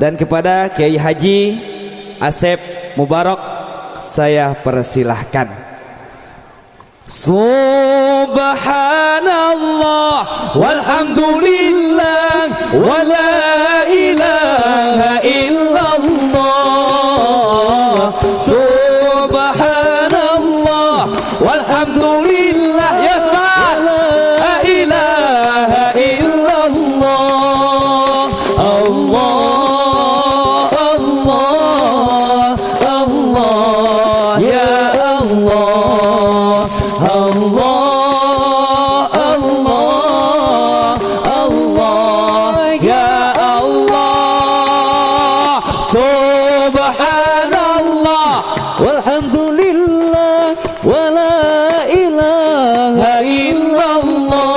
Dan kepada Kiai Haji Asep Mubarok saya persilahkan. Subhanallah walhamdulillah wala ilaha illallah. Subhanallah walhamdulillah, ya semangat, la ilaha illallah. Allah, Allah, Allah, ya Allah, Allah, Allah, Allah, ya Allah. Subhanallah walhamdulillah wala ilaha illallah.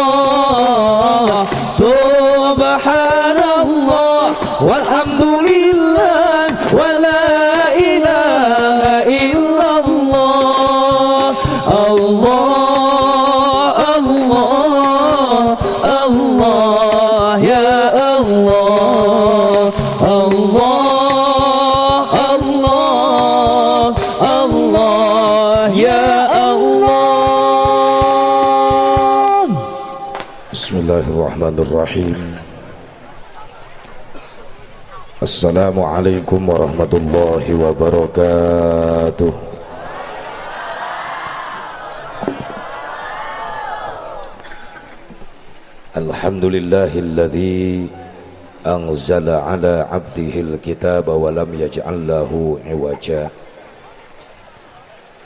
Subhanallah walhamdulillah wala ilaha illallah. Allah, Allah, Allah, ya Allah, Allah, Allah, Allah, ya Allah. Bismillahirrahmanirrahim. Assalamualaikum warahmatullahi wabarakatuh. Alhamdulillahilladzi anzala ala abdihil kitaba wa lam yaj'al lahu iwaja.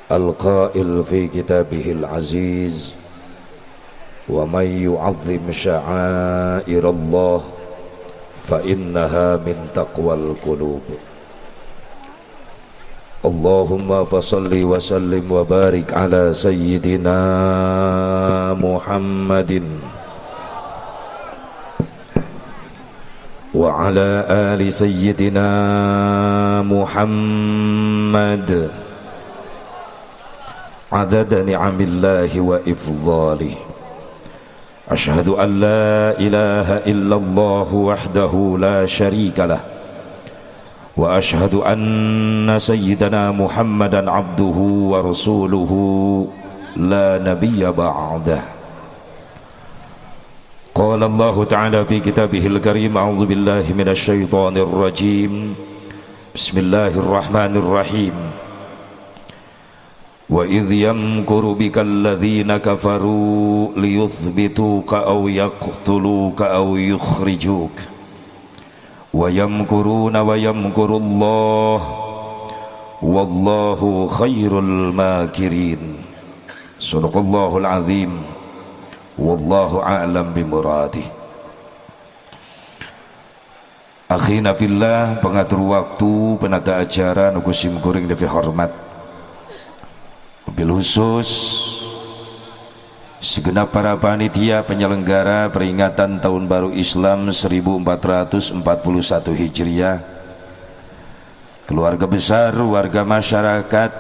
Al-qail fi kitabihil aziz, wa man yu'azzim sya'airallah fa innaha min taqwal qulub. Allahumma fasalli wa sallim wa barik ala sayyidina Muhammadin wa ala ali sayyidina Muhammad adada ni'amillahi wa ifdhalih. Ashhadu an la ilaha illallah wahdahu la syarika lah, wa ashhadu anna sayyidana Muhammadan abduhu wa rasuluhu la nabiyya ba'dah. Qala Allah ta'ala fi kitabihil karim, a'udzu billahi minasy syaithanir rajim. Bismillahirrahmanirrahim. Wa idh yamkuru bika alladhina kafaru liyuthbituka aw yaqtuluka aw yukhrijuk. Wa yamkuruna wa yamkurullah wallahu khairul makirin. Sadaqallahul azim. Wallahu a'lam bimuradih. Akhina fillah, pengatur waktu, penata acara nu sim kuring devi hormat. Bil khusus segenap para panitia penyelenggara peringatan Tahun Baru Islam 1441 Hijriah, keluarga besar warga masyarakat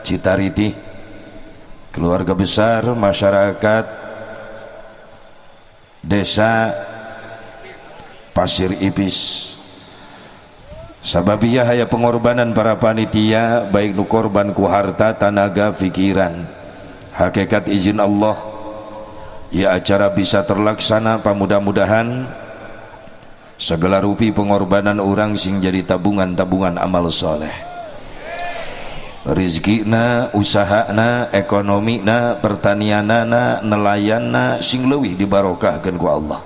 Citariti, keluarga besar masyarakat Desa Pasir Ipis. Sababiyah haya pengorbanan para panitia, baik nu korban ku harta, tanaga, pikiran. Hakikat izin Allah, ya acara bisa terlaksana. Pamudah-mudahan segala rupi pengorbanan orang sing jadi tabungan-tabungan amal soleh. Rizkina, usahana, ekonomina, pertanianana, nelayanna sing leuwih dibarokahkeun ku Allah.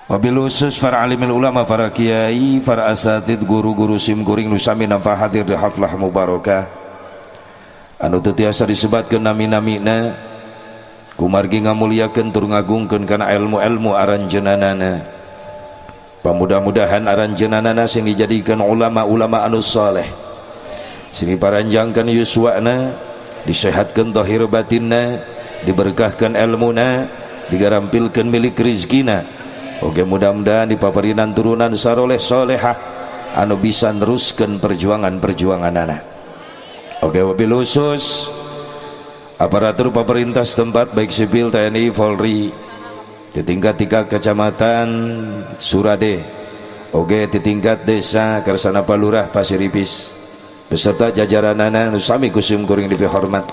Wabil khusus para alimil ulama, para kiai, para asatid, guru-guru sim kuring nu sami nampa hadir di haflah mubarakah anu teu tiasa disebatkeun nami-namina, kumargi ngamuliakeun tur ngagungkeun kana ilmu-ilmu aranjeunanana. Pamudah-mudahan aranjeunanana sing dijadikeun ulama-ulama anu saleh, sing diparanjangkeun yuswana, disehatkeun zahir batinna, diberkahkeun ilmuna, digarampilkeun milik rizkina. Oke, mudah-mudahan dipaparinan turunan saroleh solehah anu bisa neruskeun perjuangan-perjuangan anak. Oke, wabil khusus aparatur pemerintah setempat baik sipil, TNI, Polri di tingkat 3 kecamatan Surade, Oge di tingkat desa kersana Palurah Pasir Ipis beserta jajaranana nu sami ku sim kuring dipihormat.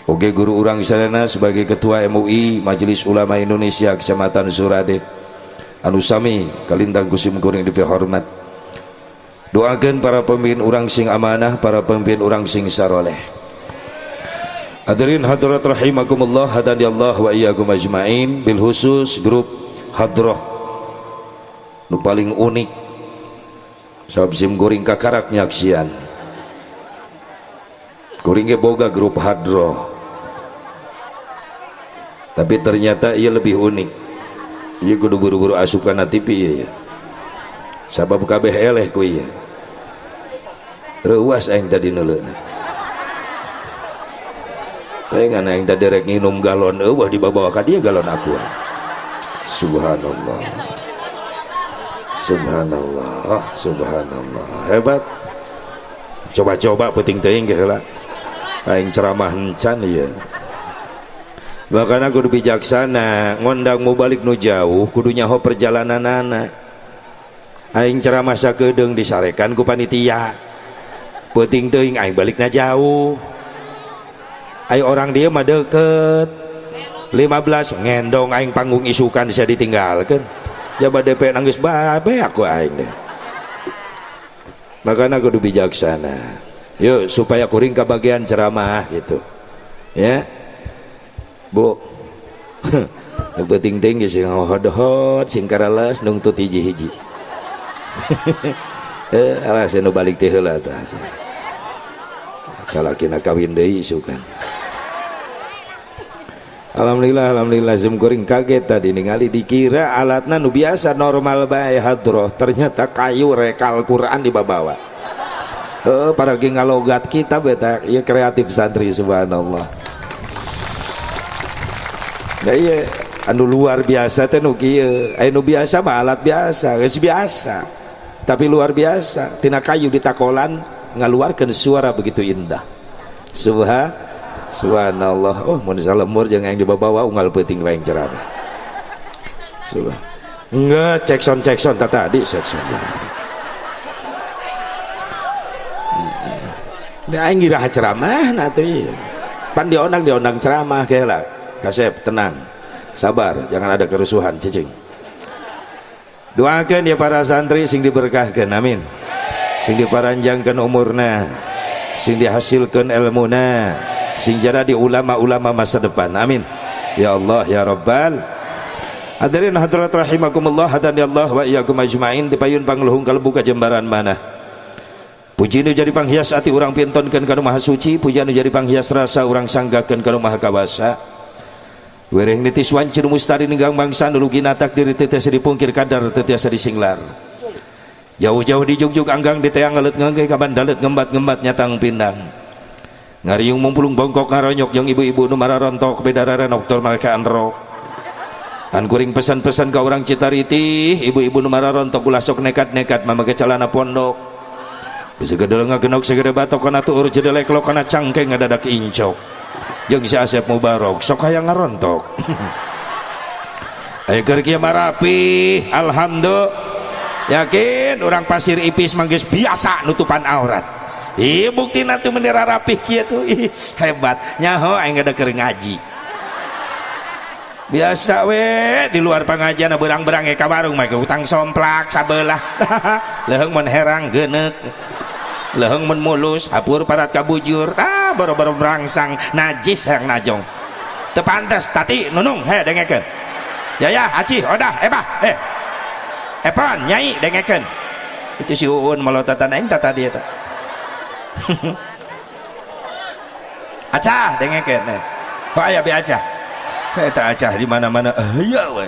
Oge guru urang sadayana sebagai Ketua MUI Majelis Ulama Indonesia Kecamatan Surade anu sami kalintang ku sim kuring dipihormat. Doakan para pemimpin urang sing amanah, para pemimpin urang sing saroleh. Hadirin hadirat rahimakumullah, hadani Allah wa iyyakum ajmain, bil khusus grup hadroh nu paling unik sabab sim kuring kakarak nyaksian. Kuring ge boga grup hadroh, tapi ternyata ia lebih unik. Ieu kudu buru-buru asup kana TV ieu ya, sabab kabeh eleh ku ieu. Reuas aing tadi neuleuna. Pengen aing tadi rek nginum galon, eueuh dibawa ka dieu galon aqua. Subhanallah, subhanallah, subhanallah, hebat. Coba-coba peuting teuing ge heula aing ceramah encan ieu. Makana kudu bijaksana ngondang mubalig nu jauh, kudu nyaho perjalananana. Aing ceramah sakedeung disarekan ku panitia, peuting teuing aing balikna jauh. Ayo orang dia mah deket 15 ngendong aing panggung isukan bisa ditinggalkan jaba DP nangis babe aku aing deh. Makanya kudu bijaksana yuk supaya kuring kebagian ceramah gitu ya, Bu. Penting tinggi sing hot-hot sing karalas nungtut hiji-hiji. Eh, alah, nu balik teh heula tah, salakina kawin deui isukan. Alhamdulillah, alhamdulillah. Sim kuring kaget tadi ningali, dikira alatna nu biasa normal bae hadroh, ternyata kayu rekal Quran dibawa. Eh, para ngalogat kita beta ya kreatif santri, subhanallah. Ya iya, anu luar biasa teh nu kieu. Anu biasa mah alat biasa, geus biasa. Tapi luar biasa, tina kayu ditakolan ngaluarkeun suara begitu indah. Subhanallah. Oh, mun salemur jeung yang dibawa unggal peuting wae ceramah. Subhan. Enggak, cek sound, cek sound tadi, cek sound. Nah, aing ngira ceramah nah tuh iya. Pan diondang diondang ceramah kayak lah. Kasep tenang. Sabar, jangan ada kerusuhan, cicing. Doakan ya para santri sing diberkahkan, amin. Sing diparanjangkan umurna, sing dihasilkan ilmuna, sing jadi ulama-ulama masa depan, amin. Ya Allah ya Rabbal. Hadirin hadirat rahimakumullah, hadani Allah wa iyyakum ajmain, dipayun pangluhung kalbu jembaran mana. Puji nu jadi panghias ati urang pintonkeun ka Maha Suci, puji nu jadi panghias rasa urang sanggakeun ka Maha Kawasa. Wereng nitis wanci nu mustari ninggang bangsa nu lugina takdir teu tiasa dipungkir, kadar teu tiasa disinglar. Jauh-jauh dijugjug anggang diteang ngelet ngengge kaban dalet ngembat-ngembat nyatang pindang. Ngariung mumpulung bongkok ngaronyok jeung ibu-ibu nu mararontok bedararan oktor mereka anrok. An kuring pesan-pesan ka urang Citariti, ibu-ibu nu mararontok ulah sok nekat-nekat mamake calana pondok. Bisa gedel ngagenok segede batok kana tuur jedelek lo kana cangkeng ngadadak incok. Jeung si Asep Mubarok sok hayang ngarontok. Ayo keur kieu marapi, alhamdulillah. Yakin orang Pasir Ipis manggis biasa nutupan aurat. Ih, bukti tuh bendera rapih kieu tuh. Ih, hebat. Nyaho aing ada keur ngaji. Biasa we di luar pengajian berang-berang ka warung mah utang somplak sabelah. Leuheung mun herang geuneuk. Leuheung mun mulus hapur parat kabujur. Ah, boro-boro berangsang najis yang najong. Teu pantes Tati Nunung he dengekeun. Ya ya Aci Odah Ebah eh. Epan Nyai dengekeun. Itu si Uun melotatan aing tata dia eta. Acah dengekeun. Kok aya be acah? Eta acah di mana-mana aya we.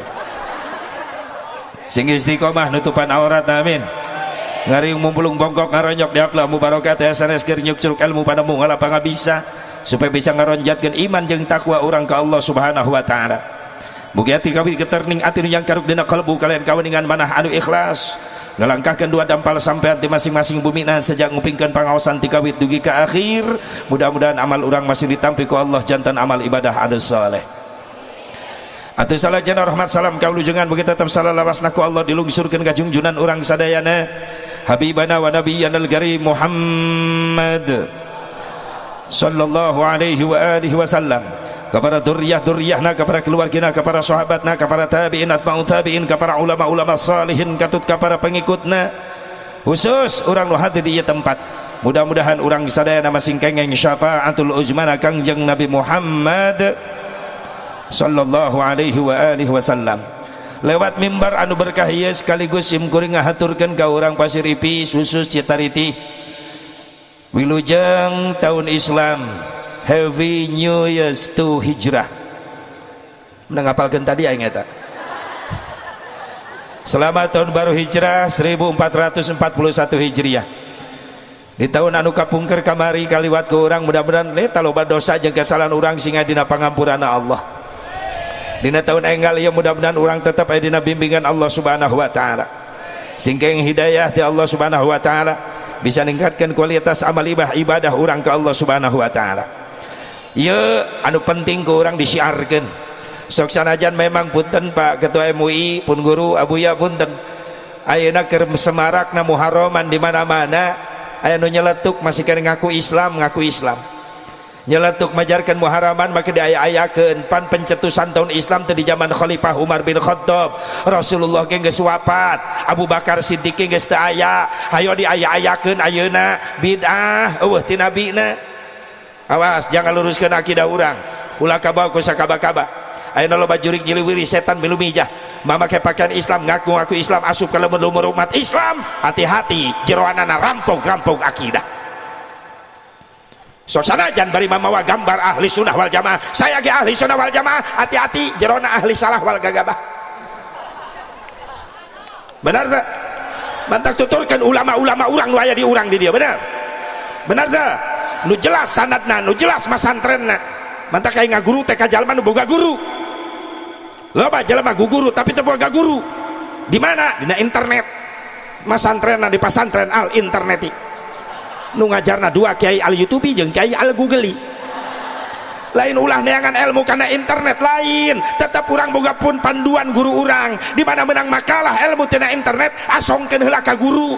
Sing istiqomah nutupan aurat, amin. Ngariung mumpulung bongkok ngaronyok di aflah mubarokat sanes keur nyuk-curuk ilmu panemu ngalapang bisa supaya bisa ngaronjatkeun iman jeung takwa urang ka Allah Subhanahu wa taala. Mugi ati kawit keterning ati nu nyangkaruk dina kalbu kalian kaweningan manah anu ikhlas. Ngalangkahkeun dua dampal sampean di masing-masing bumina sejak ngupingkeun pangaosan ti kawit dugi ka akhir. Mudah-mudahan amal urang masih ditampi ku Allah jantan amal ibadah anu saleh. Atuh salajana rahmat salam kaulujengan begitu tetap salalawasna ku Allah dilungsurkeun ka junjunan urang sadayana Habibana wa Nabiyyana al-Karim Muhammad sallallahu alaihi wa alihi wasallam, kepada duriyah-duriyahna, kepada keluargina, kepada sahabatna, kepada tabi'in, atba'u tabi'in, kepada ulama-ulama salihin, katut kepada pengikutna, khusus urang nu hadir di ieu tempat. Mudah-mudahan urang sadayana masing kengeng syafaatul uzmana Kangjeng Nabi Muhammad sallallahu alaihi wa alihi wasallam. Lewat mimbar anu berkah ieu sekaligus sim kuring ngahaturkeun ka urang Pasir Ipis, khusus Citariti, wilujeng tahun Islam, Happy New Year's to Hijrah. Menangapalkeun tadi aing eta. Selamat tahun baru Hijrah 1441 Hijriah. Di tahun anu kapungker kamari kaliwat ke urang, mudah-mudahan taloba dosa jeung kesalahan urang sehingga dina pangampurana Allah. Dina tahun enggal ieu mudah-mudahan urang tetap aya dina bimbingan Allah Subhanahu wa taala. Singkeng hidayah di Allah Subhanahu wa taala, bisa ningkatkan kualitas amal ibadah urang ke Allah Subhanahu wa taala. Ieu anu penting ke urang disiarkeun. Sok sanajan memang punten Pak Ketua MUI, pun guru Abuya, punten. Ayeuna keur semarakna Muharraman di mana-mana, aya nu nyeletuk masih kena ngaku Islam, ngaku Islam. Nyeletuk majarkan Muharraman maka diaya-ayakeun, pan pencetusan tahun Islam teh di zaman Khalifah Umar bin Khattab. Rasulullah ge geus wafat, Abu Bakar Siddiq geus teu aya, hayo diaya-ayakeun ayeuna, bid'ah eueuh ti nabina. Awas, jangan luruskeun akidah urang. Ulah kabawa ku sakaba-kaba. Ayeuna loba jurig jiliwiri setan milu mijah. Mamakai pakaian Islam, ngaku-ngaku Islam, asup ka lumur-lumur umat Islam, hati-hati jeroanana rampok-rampok akidah. Sok sanajan bari mamawa gambar ahli sunnah wal jamaah, saya ge ahli sunnah wal jamaah, hati-hati jerona ahli salah wal gagabah. Benar tak? Mantak tuturkan ulama-ulama urang nu aya di urang di dia, benar? Benar tak? Nu jelas sanadna, nu jelas masantrenna. Mantak kayak ngaguru teh ka jalma nu boga guru. Loba jelema guguru tapi teu boga guru. Di mana? Dina internet. Masantrenna di pasantren al interneti. Nu ngajarna dua, kiai al YouTube jeung kiai al Google. Lain, ulah neangan ilmu karena internet, lain, tetap urang boga pun panduan guru urang. Di mana menang makalah ilmu tina internet, asongkeun heula ka guru.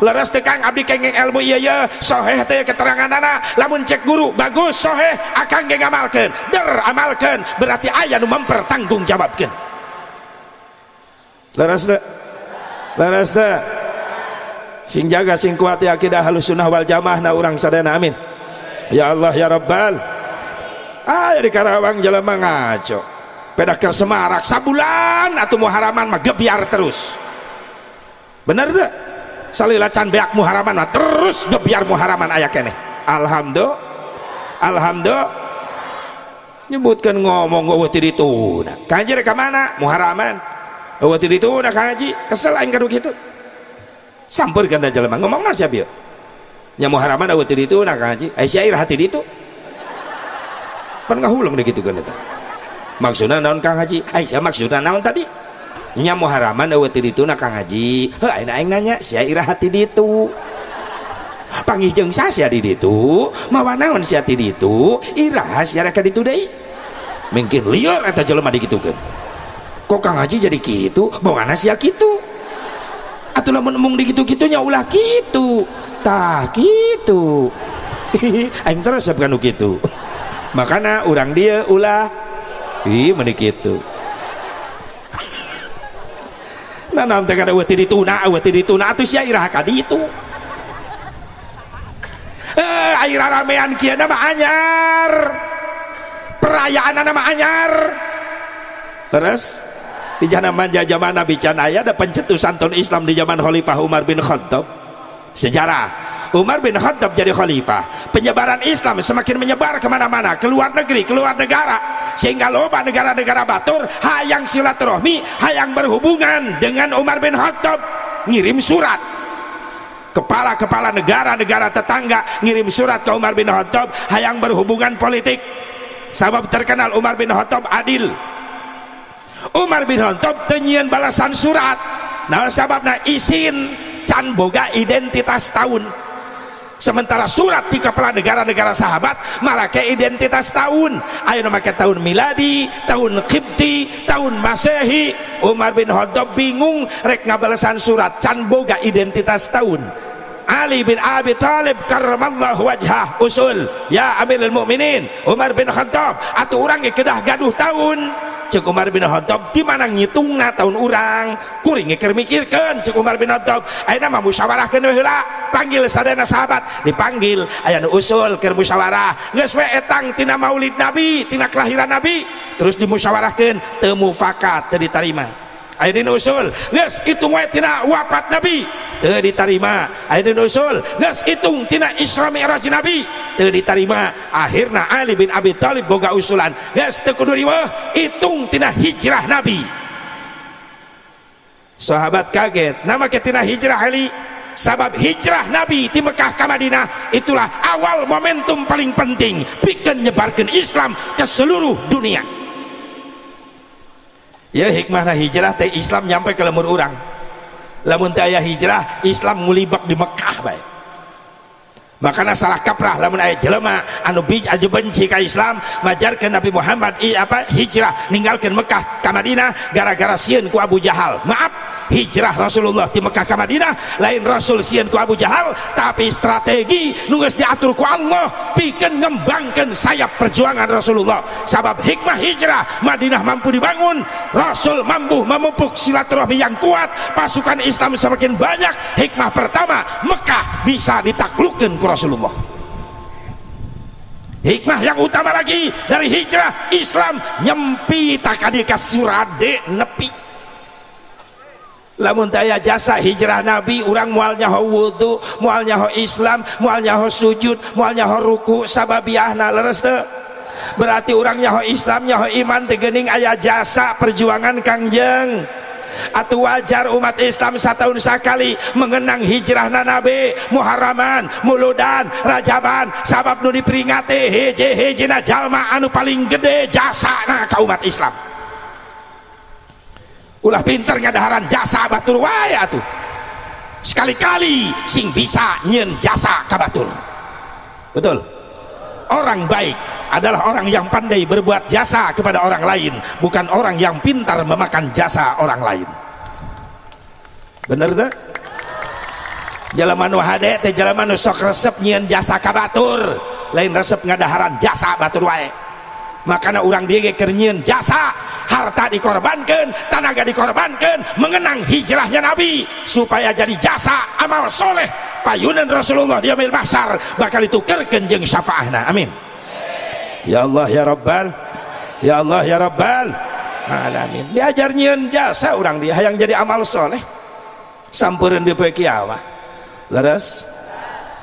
Leres teh Kang, abdi kengeng ilmu ieu ye, soheh teh keteranganana? Lamun cek guru bagus, soheh, akang ge ngamalkeun, der amalkeun, berarti aya nu mempertanggungjawabkeun. Leres teh? Leres teh? Sing jaga sing kuat ya akidah Ahlus Sunnah wal Jamaah na urang sadayana, amin ya Allah ya Rabbal. Ah, di Karawang jelema ngaco peda keur semarak sabulan atau Muharaman mah gebyar terus. Bener teh? Salila can beak Muharaman mah terus gebyar Muharaman aya keneh. Alhamdulillah, alhamdulillah. Nyebutkan ngomong eueuh ti dituna. Kang Haji rek ka mana? Muharaman. Eueuh ti dituna, Kang Haji. Kesel aing kadu kitu. Sampeurkeun teh jelema, ngomongna sia bieu. Nya Muharaman eueuh ti dituna, Kang Haji. Ai sia iraha ti ditu? Pan ngahuleng dikitukeun eta. Maksudna naon, Kang Haji? Ai sia maksudna naon tadi? Nya Muharaman eueuh ti dituna, Kang Haji. Heuh, ayeuna aing nanya, sia iraha ti ditu? Panggih jeung sia di ditu? Mawa naon sia ti ditu? Iraha sia rek ka ditu deui? Mungkin lieur eta jelema dikitukeun. Kok Kang Haji jadi kitu? Bongana sia kitu. Atuh lamun embung dikitu-kitunya ulah kitu. Tah kitu. Aing terus resep kanu kitu. Makana urang dia ulah ih meuni kitu. Nah, naon teh kada eueuh ti dituna, eueuh ti dituna, atuh sia iraha ka ditu? Eh, air ramean kieu mah anyar. Perayaan mah anyar. Terus di zaman zaman Nabi can aya ada pencetusan tahun Islam di zaman Khalifah Umar bin Khattab. Sejarah Umar bin Khattab jadi khalifah, penyebaran Islam semakin menyebar kemana-mana, keluar negeri, keluar negara, sehingga loba negara-negara batur hayang silaturahmi, hayang berhubungan dengan Umar bin Khattab, ngirim surat. Kepala-kepala negara-negara tetangga ngirim surat ke Umar bin Khattab hayang berhubungan politik, sabab terkenal Umar bin Khattab adil. Umar bin Khattab teu nyieun balasan surat. Nah, sababna isin, can boga identitas tahun. Sementara surat di kepala negara-negara sahabat marake identitas tahun, aya nu make tahun miladi, tahun Qibti, tahun Masehi. Umar bin Khattab bingung rek ngabalesan surat, can boga identitas tahun. Ali bin Abi Thalib karramallahu wajhah usul, "Ya Amirul Mukminin Umar bin Khattab, atuh urang ge kedah gaduh tahun." Cek Umar bin Khattab, "Di mana ngitungna tahun urang? Kuring ge keur mikirkeun." Cek Umar bin Khattab, "Ayeuna mah musyawarahkeun we heula, panggil sadayana sahabat." Dipanggil, aya nu usul keur musyawarah, "Geus we etang tina Maulid Nabi, tina kelahiran Nabi." Terus dimusyawarahkeun, teu mufakat, teu ditarima. Aya nu usul, "Geus, hitung we tina wafat Nabi." Teu ditarima. Aya nu usul, "Geus, hitung tina Isra Mi'raj Nabi." Teu ditarima. Akhirna Ali bin Abi Thalib boga usulan, "Geus, teu kudu riweuh, hitung tina hijrah Nabi." Sahabat kaget, "Naha make tina hijrah, Ali?" "Sabab hijrah Nabi di Mekah ke Madinah itulah awal momentum paling penting pikeun nyebarkeun Islam ke seluruh dunia." Ya, hikmahna hijrah teh Islam nyampe ke lembur urang. Lamun teu aya hijrah, Islam ngulibak di Mekah bae. Makanya salah kaprah lamun aya jelema anu aju benci ka Islam, majarkeun Nabi Muhammad apa hijrah ninggalkeun Mekah ka Madinah gara-gara sieun ku Abu Jahal. Maaf, hijrah Rasulullah di Mekah ka Madinah lain Rasul sieun ku Abu Jahal, tapi strategi nu geus diatur ku Allah pikeun ngembangkeun sayap perjuangan Rasulullah. Sabab hikmah hijrah, Madinah mampu dibangun, Rasul mampu memupuk silaturahmi yang kuat, pasukan Islam semakin banyak. Hikmah pertama, Mekah bisa ditaklukkan ku Rasulullah. Hikmah yang utama lagi dari hijrah, Islam nyempi takadi ka Surade nepi. Lamun daya jasa hijrah Nabi, urang moal nyaho wudu, moal nyaho Islam, moal nyaho sujud, moal nyaho ruku sababiahna. Leres teu? Berarti urang nyaho Islam, nyaho iman teh geuning aya jasa perjuangan Kangjeng. Atau wajar umat Islam setahun sekali mengenang hijrah Nabi, Muharraman, Muludan, Rajaban, sabab nu diperingati hiji-hijina jalma anu paling gede jasana ka umat Islam. Ulah pinter ngadaharan jasa batur wae atuh, sekali-kali sing bisa nyieun jasa ka batur. Betul, orang baik adalah orang yang pandai berbuat jasa kepada orang lain, bukan orang yang pintar memakan jasa orang lain. Bener tak? Jelema nu hade teh jelema nu sok resep nyieun jasa ka batur, lain resep ngadaharan jasa batur wae. Makanya urang dieu ge keur nyieun jasa, harta dikorbankan, tenaga dikorbankan, mengenang hijrahnya Nabi supaya jadi jasa amal soleh payunan Rasulullah di yaumil mahsyar bakal ditukerkeun jeung syafaahna. Amin ya Allah ya Rabbal, ya Allah ya Rabbal alamin. Diajar nyieun jasa urang dia hayang jadi amal soleh sampereun di poe kiamah. Leres,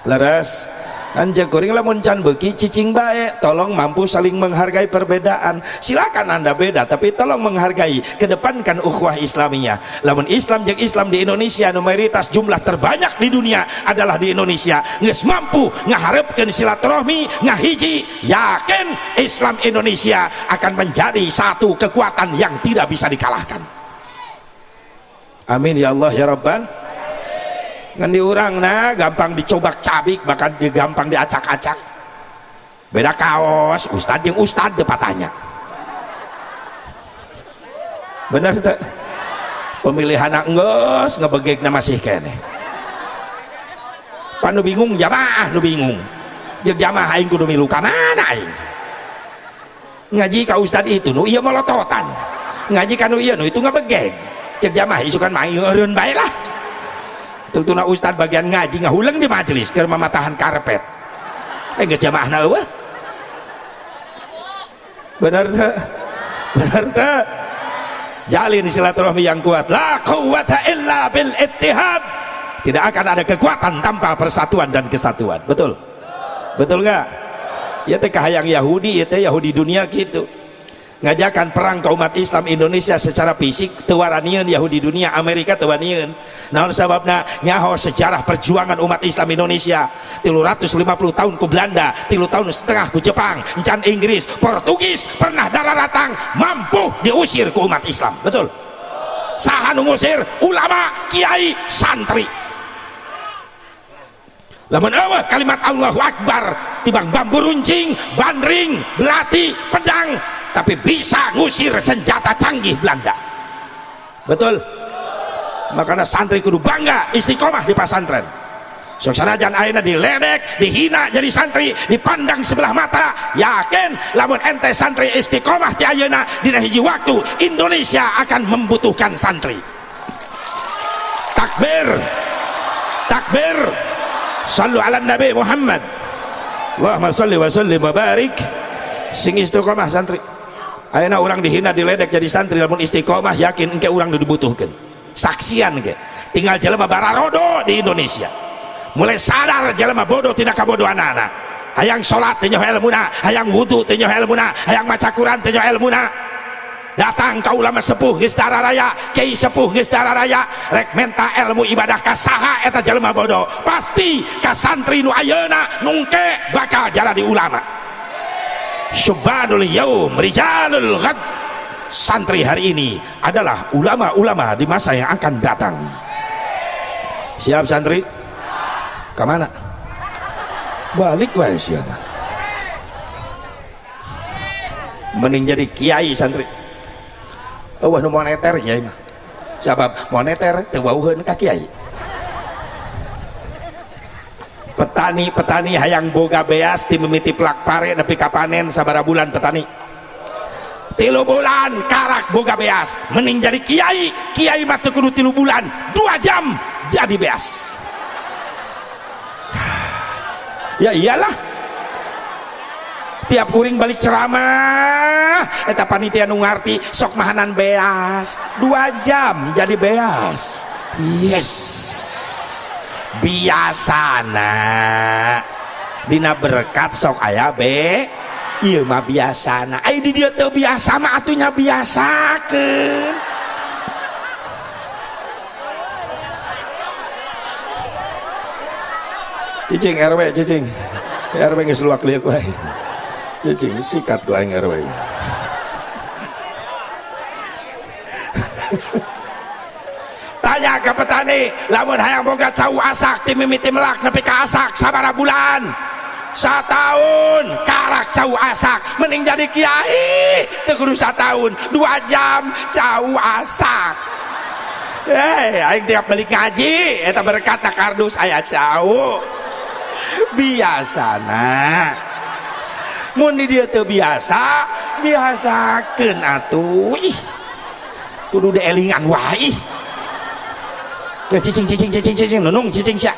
leres. Anjing kuring lamun can beuki cicing bae. Tolong mampu saling menghargai perbedaan. Silakan Anda beda, tapi tolong menghargai, kedepankan ukhuwah Islamiyah. Lamun Islam jeung Islam di Indonesia, mayoritas jumlah terbanyak di dunia adalah di Indonesia, geus mampu ngaharepkeun silaturahmi, ngahiji, yakin Islam Indonesia akan menjadi satu kekuatan yang tidak bisa dikalahkan. Amin ya Allah ya Rabbal. Ngan di urang nah gampang dicobak-cabik, bahkan gampang diacak-acak. Beda kaos ustad jeung ustad teu patahnya. Bener teu? Pemilihan geus ngebegegna masih keneh. Pan nu bingung jamaah, nu bingung jeung jamaah, aing kudu milu ka mana? Aing ngaji ka ustad itu, nu ieu molototan, ngaji ka nu ieu, nu itu ngebegeg. Cek jamaah, isukan mah eureun bae lah. Tungtuna ustad bagian ngaji ngahuleng di majelis keur mamatahan karpet, eh geus jamaahna eueuh. Bener teu? Bener teu? Jalin silaturahmi yang kuat. La quwwata illa bil ittihad. Tidak akan ada kekuatan tanpa persatuan dan kesatuan. Betul, betul nggak? Ya teh kahayang Yahudi ya teh, Yahudi dunia gitu ngajakan perang ke umat Islam Indonesia secara fisik teu waranieun. Yahudi dunia, Amerika teu wanian. Naon sababna? Nyaho sejarah perjuangan umat Islam Indonesia, 350 tahun ku Belanda, 3,5 tahun ku Jepang, encan Inggris, Portugis pernah daratang, mampu diusir ku umat Islam. Betul? Saha nu ngusir? Ulama, kiai, santri. Lamun euweuh kalimat Allahu Akbar tibang bambu runcing, bandring, belati, pedang, tapi bisa ngusir senjata canggih Belanda. Betul? Makanya santri kudu bangga istiqomah di pesantren. Sok sanajan ayeuna diledek, dihina jadi santri, dipandang sebelah mata, yakin lamun ente santri istiqomah ti ayeuna, dina hiji waktu Indonesia akan membutuhkan santri. Takbir. Takbir. Sallu ala Nabi Muhammad. Allahumma salli wa sallim wa barik. Sing istiqomah santri. Ayeuna urang dihina, diledek jadi santri, lamun istiqomah yakin engke urang dibutuhkeun. Saksian ge. Tinggal jelema bararodo di Indonesia. Mulai sadar jelema bodoh tidak kabodohanana. Hayang salat teu nyaho ilmuna, hayang wudu teu nyaho ilmuna, hayang maca Quran teu nyaho ilmuna. Datang ka ulama sepuh geus raya, kiai sepuh geus raya, rek menta ilmu ibadah ka saha eta jelema bodoh? Pasti ka santri nu ayeuna, nu engke bakal jadi ulama. Syubbanul yaum rijalul ghad. Santri hari ini adalah ulama-ulama di masa yang akan datang. Siap santri? Kemana? Balik wae siapa? Mending jadi kiai santri. Euweuh nu moneter kiai mah. Sabab moneter teu wauheun ka kiai. Petani-petani hayang boga beas ti mimiti plak pare nepi ka panen sabaraha bulan petani? 3 bulan karak boga beas. Mending jadi kiai, kiai mah teu kudu 3 bulan, 2 jam jadi beas. Ya iyalah, tiap kuring balik ceramah eta panitia nu ngarti sok mahanan beas, 2 jam jadi beas. Yes, biasana dina berkat sok aya be, ieu mah biasana. Ai di dieu teu biasa mah atunya biasakeun. Cicing RW, cicing RW geus luak liuk wae. Cicing sikat ku aing RW. Tanya ke petani, lamun hayang boga cau asak ti mimiti melak nepi ka asak sabaraha bulan? Satahun karak cau asak. Mending jadi kiai teu kudu satahun, 2 jam cau asak. Aing tiap balik ngaji eta berkat na kardus aya cau. Biasana mun di dieu teu biasa, biasakeun atuh. Ih, kudu dielingan wae ih. Ya cicing cicing cicing cicing nunung cicing sia.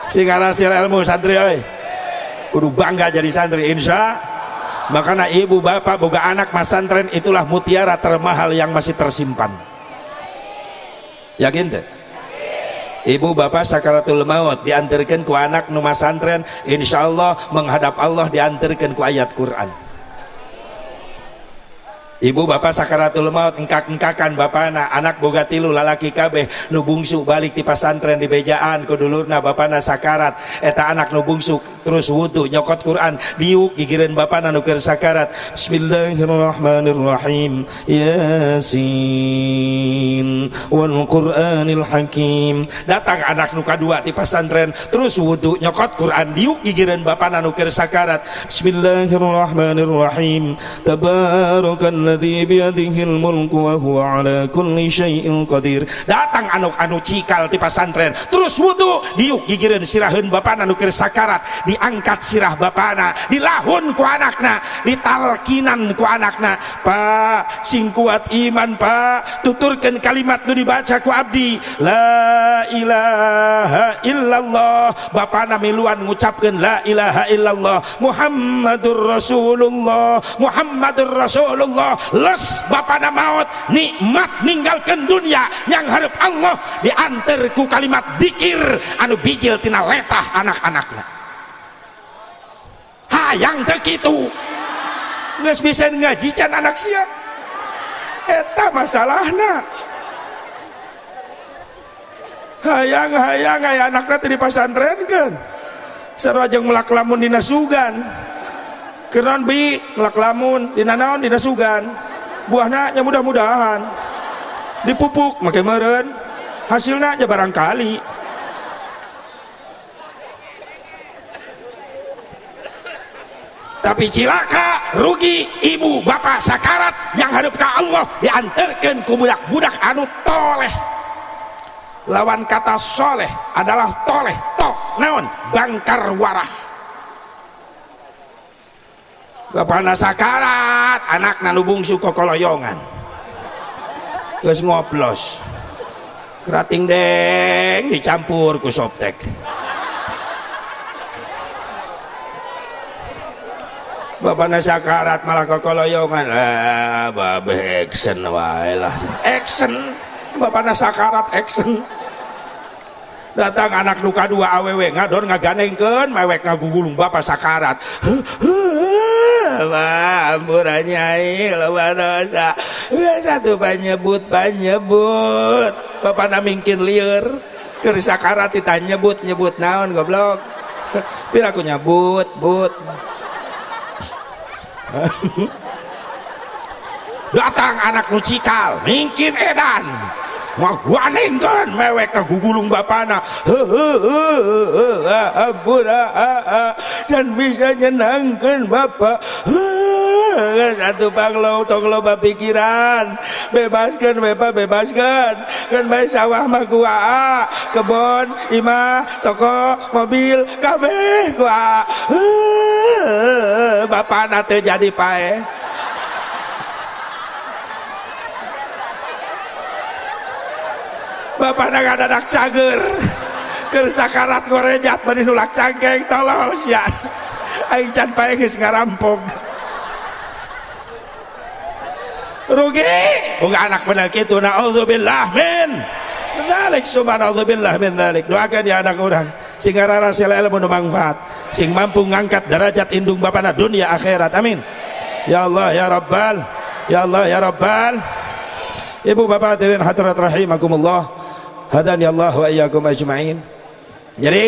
Sing ngarasil ilmu santri euy. Kudu bangga jadi santri insya. Makanya ibu bapak boga anak masantren itulah mutiara termahal yang masih tersimpan. Yakin teh? Ibu bapak sakaratul maut diantarkan ku anak nu masantren, insyaallah menghadap Allah diantarkan ku ayat Quran. Ibu bapak sakaratul maut engkak-engkakan bapana, anak boga 3 lalaki kabeh nu bungsu balik ti pasantren di bejaan ku dulurna bapana sakarat, eta anak nu bungsu terus wudu nyokot Quran diuk gigireun bapana nu keur sakarat. Bismillahirrahmanirrahim. Yasin wal Qur'anil Hakim. Datang anak nu kadua ti pasantren terus wudu nyokot Quran diuk gigireun bapana nu keur sakarat. Bismillahirrahmanirrahim. Tabarakal alladzi biyadihil mulku wa huwa ala kulli syai'in qadir. Datang anu cikal ti pasantren terus wudu diuk gigireun siraheun bapana nu keur sakarat, diangkat sirah bapana, dilahun ku anakna, ditalkinan ku anakna. Pak, sing kuat iman Pak, tuturkeun kalimat nu dibaca ku abdi, la ilaha illallah. Bapana miluan ngucapkeun la ilaha illallah, Muhammadur Rasulullah, Muhammadur Rasulullah. Les bapana maut nikmat ninggalkan dunia yang harap Allah diantar ku kalimat dikir anu bijil tina letah anak-anakna. Hayang teu kitu geus bisa ngaji can anak sia, eta masalahna. Hayang-hayang aya anakna teh dipasantrenkeun sarua jeung melak lamun dina sugan. Keran bi melak lamun dina naon dina sugan, buahna nya mudah-mudahan dipupuk make meureun. Hasilnya aja barangkali. Tapi cilaka rugi ibu bapak sakarat yang hadap ke Allah diantarkan ku budak-budak anu toleh. Lawan kata soleh adalah toleh, to naon bangkar warah. Bapakna sakarat, anakna nu bungsu kokoloyongan. Geus ngoplos. Kerating deng dicampur ku soptek. Bapakna sakarat malah kokoloyongan. Ah, babe action wae lah. Action. Bapakna sakarat action. Datang anak nu kadua awewe ngadon ngaganengkeun mewek ngagugulung bapak sakarat. Wah, ampura nyai loba dosa. Satu panyebut panyebut. Bapakna mingkin lieur. Keur sakarat ditanyebut nyebut naon goblok. Pira aku nyebut but. Datang anak nu cikal mingkin edan ngaguanengkeun mewek ngagugulung bapana. Heuheuh ampura can bisa nyenangkeun bapak. Satu panglo tong loba pikiran, bebaskeun bapak bebaskeun. Keun bae sawah mah ku aa, kebon, imah, toko, mobil kabeh ku aa. Bapana teu jadi paeh. Bapana ngadadak cager keur sakarat ngorejat bari nulak cangkeng tolol sia. Aing can paeh geus ngarampok. Rugi boga anak bener kitu, naudzubillah min dzalik, subhanallah min dzalik. Doakan ya anak urang sing ngararasela ilmu nu mangfaat, sing mampu ngangkat derajat indung bapana dunia akhirat. Amin. Ya Allah ya Rabbal, ya Allah ya Rabbal. Ibu bapak hadirin hadirat rahimakumullah. Hadani Allah wa iyyakum ajmain. Jadi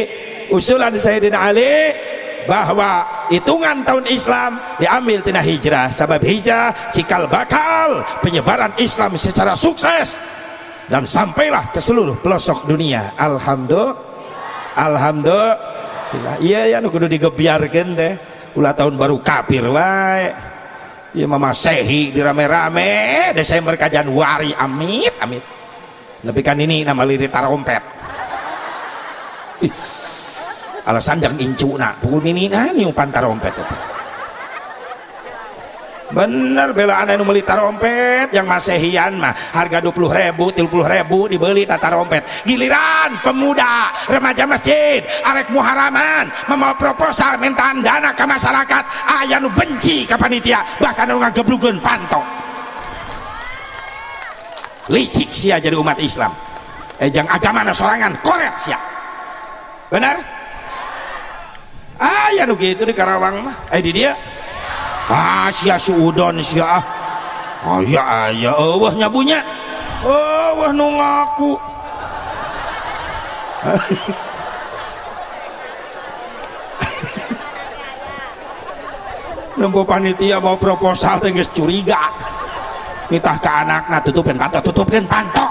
usulan Sayyidina Ali bahwa hitungan tahun Islam diambil tina hijrah, sebab hijrah cikal bakal penyebaran Islam secara sukses dan sampailah ke seluruh pelosok dunia. Alhamdulillah, alhamdulillah. Iya ya nu kudu digebiarkeun teh, ulah tahun baru kafir wae. Ieu mah Masehi dirame-rame Desember ka Januari, amit amit. Tapi kan ini nama lirik tarompet. Ih, alasan jang incuna, pukul ini nah niupan tarompet itu. Bener belaan anu meuli tarompet yang masehian mah harga 20.000, 30.000 dibeli tarompet. Giliran pemuda, remaja masjid, arek muharaman, membawa proposal mintaan dana ke masyarakat, aya nu benci ka panitia, bahkan nu ngageblugeun panto. Licik sia jadi umat Islam. Jang agama sorangan koret sia. Benar? Aya nu kitu di Karawang mah. Di dia. Ah sia suudon sia. Aya aya eueuh nyabunya. Eueuh nu ngaku. Nempo panitia mau proposal teh geus curiga. Nitah ke anakna tutupkeun panto, tutupkeun panto.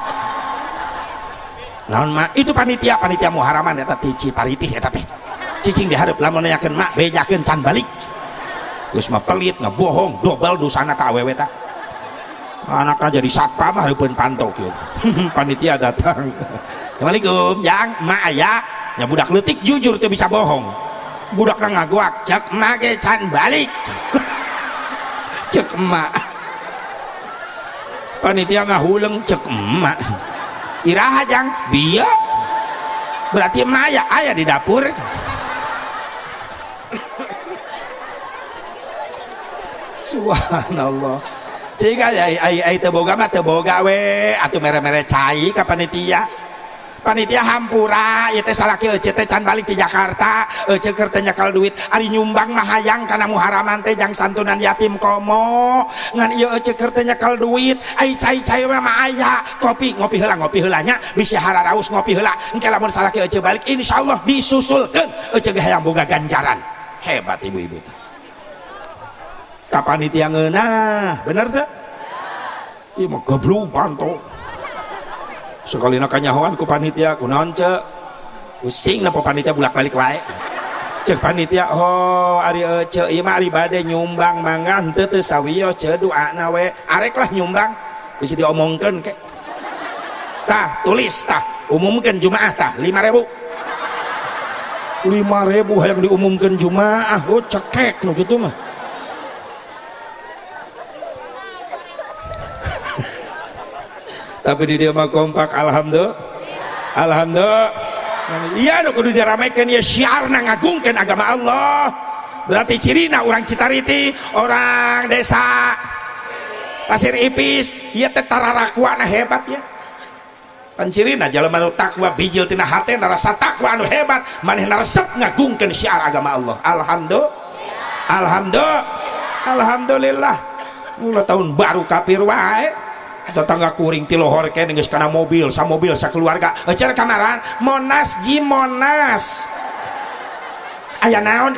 Naon mak? Itu panitia, panitia muharaman eta ti Citaritih eta teh. Cicing dihareup lamun nanyakeun mak bejakeun can balik. Geus mah pelit ngebohong dobel dosana ka awewe tah. Anakna jadi satpam hareupeun panto kieu. Panitia datang. Assalamualaikum, jang, mak aya. Nya budak leutik jujur teu bisa bohong. Budakna ngaguak, cek mak ge can balik. Cek emak. Panitia ngahuleng cek emak. Iraha jang, bieu. Berarti emak aya, aya di dapur. Subhanallah. Jika ai teu boga mah teu boga we, atuh mere-mere cai ka panitia. Panitia hampura ieu teh salaki euceu teh can balik ti Jakarta, euceu keur teh nyekel duit, ari nyumbang mah hayang kana muharaman teh jang santunan yatim komo. Ngan ieu euceu keur teh nyekel duit, ai cai-cai mah aya, kopi ngopi heula ngopi heula nya, bisi hararaus ngopi heula. Engke lamun salaki euceu balik insyaallah disusulkeun euceu ge hayang boga ganjaran. Hebat ibu-ibu teh. Ka panitia ngeunah, bener teh? Ieu mah goblok panto. Sakalina kanyahoan ku panitia, kunaon ce? Pusing na panitia bulak-balik wae. Cek panitia, oh ari ece ieu mah ari bade nyumbang mangga henteu teu sawios ce doana we. Arek lah nyumbang. Bisa diomongkeun ke. Tah, tulis tah, umumkeun Jumaah tah 5.000. 5.000 hayang diumumkeun Jumaah, oh cekek nu kitu mah. Tapi di dia mah kompak, alhamdulillah. Alhamdulillah. Iya nu kudu diramekeun ieu syiarna ngagungkeun agama Allah. Berarti cirina urang Citariti, orang desa Pasir Ipis, ieu teh tararakuana hebat ya. Pan cirina jalma nu takwa bijil tina hatena rasa takwa anu hebat, manehna resep ngagungkeun syiar agama Allah. Alhamdulillah. Alhamdulillah. Alhamdulillah. Ulah tahun baru kafir wae. Tetangga kuring ti lohor keneh geus kana mobil, samobil sakeluarga. Euceur kamaran, Monas ji Monas. Aya naon?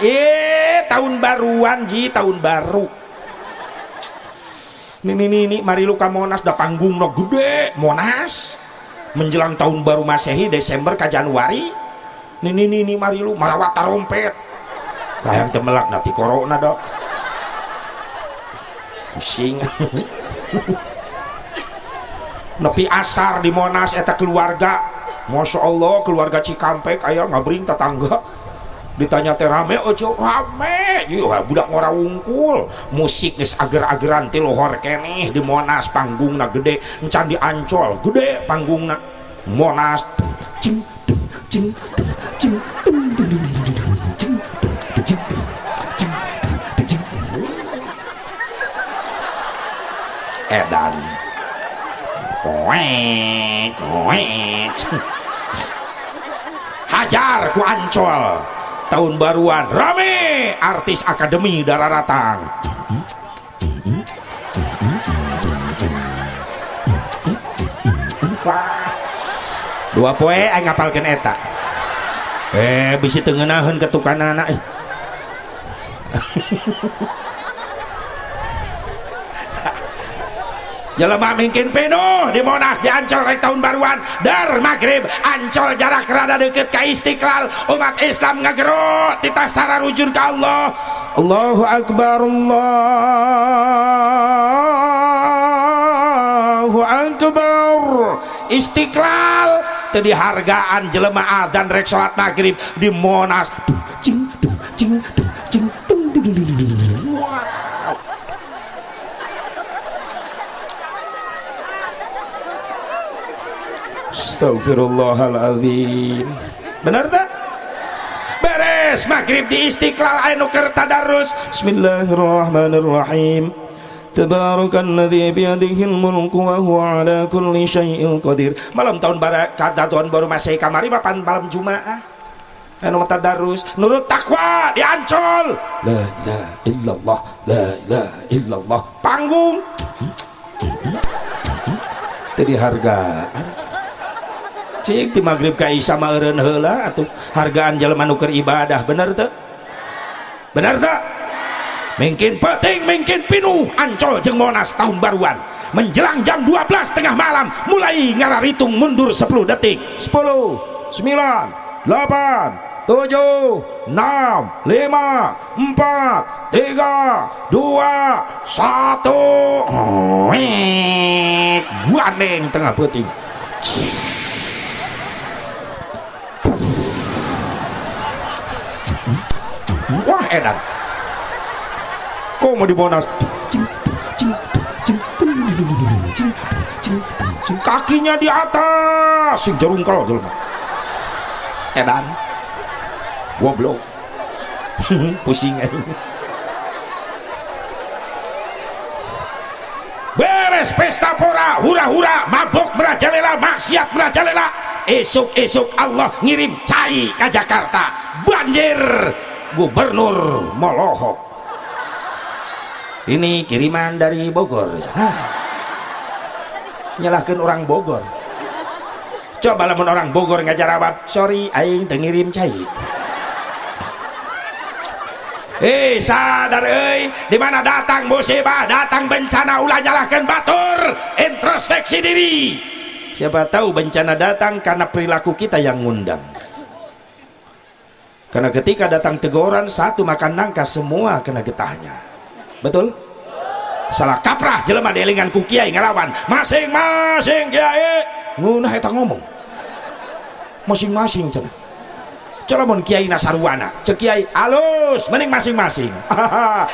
Tahun baruan ji, tahun baru. Nih nih nih, mari lu ka Monas da panggungna gede, Monas. Menjelang tahun baru Masehi Desember ka Januari. Nih nih nih, nih mari lu marawat tarompet. Hayang teu melak na ti corona dok. Pusing. Nepi asar di Monas eta keluarga, Masya Allah keluarga Cikampek aya ngabring tetangga ditanya teh rame ojo rame ieu budak ngora wungkul musik geus ager-ageran ti lohor keneh di Monas panggungna gede encan di Ancol gede panggungna Monas cing cing cing cing cing cing cing edan koek koek hajar ku Ancol tahun baruan rame artis akademi dararatang wah dua poe aing ngapalkeun eta bisi teu ngeunaheun ketukanana Jelema mingkin penuh di Monas di Ancol rek tahun baruan dar maghrib Ancol jarak rada deket ka Istiqlal umat Islam ngagero titah sararujur ka Allah. Allahu Akbar, Allahu Akbar. Istiqlal teu dihargaan jelema adzan rek salat maghrib di Monas dung cing dung cing dung cing dung dung dung dung dung. Wow. Astagfirullahaladzim. Benar tak? Beres maghrib di Istiqlal aya nu keur tadarus. Bismillahirrahmanirrahim. Tabarakalladzi biyadihil mulku wa huwa ala kulli syai'in qadir. Malam tahun baru kata tahun baru Masehi kamari mah malam Jumaah. Anu tadarus nurut takwa di Ancol. La ilaha illallah, la ilaha illallah. Panggung. Teu dihargaan. Cik di maghrib ka isya mah eureun heula atuh hargaan jelema nu keur ibadah, bener teu? Bener teu? Mungkin penting, mungkin pinuh Ancol jeung Monas tahun baruan. Menjelang jam 12 tengah malam mulai ngararitung mundur 10 detik. 10 9 8 7 6 5 4 3 2 1. Guandeng tengah peuting. Wah edan. Kok mau di Monas? Kakinya di atas, sing jerungkel jelema. Edan. Goblok. Pusing aing. Beres pesta pora, hura-hura, mabok merajalela, maksiat merajalela. Esuk-esuk Allah ngirim cai ke Jakarta. Banjir. Gubernur molohok. Ini kiriman dari Bogor. Hah. Nyalahkan orang Bogor. Coba lamun orang Bogor ngajarawab, sorry aing teu ngirim cai. Sadar euy, di mana datang musibah, datang bencana ulah nyalahkeun batur, introspeksi diri. Siapa tahu bencana datang karena perilaku kita yang ngundang. Karena ketika datang teguran, satu makan nangka semua kena getahnya. Betul? Salah kaprah jelema dielingan ku kiai ngelawan. Masing-masing kiai ngeunah eta ngomong. Masing-masing cenah. Lamun kiai nasarwana, cek kiai alus mending masing-masing.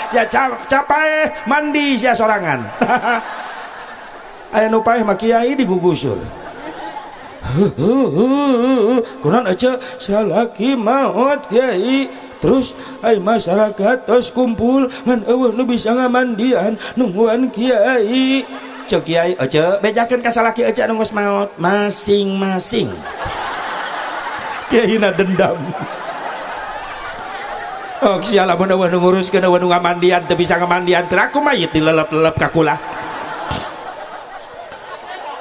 Sia capai mandi sia sorangan. Aya nu paeh mah kiai digugusur. Kunaon ece salaki maot kiai, terus ai masyarakat tos kumpul ngan eueuh nu bisa ngamandian nungguan kiai. Cek kiai ece bejakeun ka salaki ece anu geus maot masing-masing. Kiai na dendam. Oh sia lamun eueuh nu nguruskeun eueuh nu ngamandian teu bisa ngamandian teu aku mayit dilelep-lelep ka kula.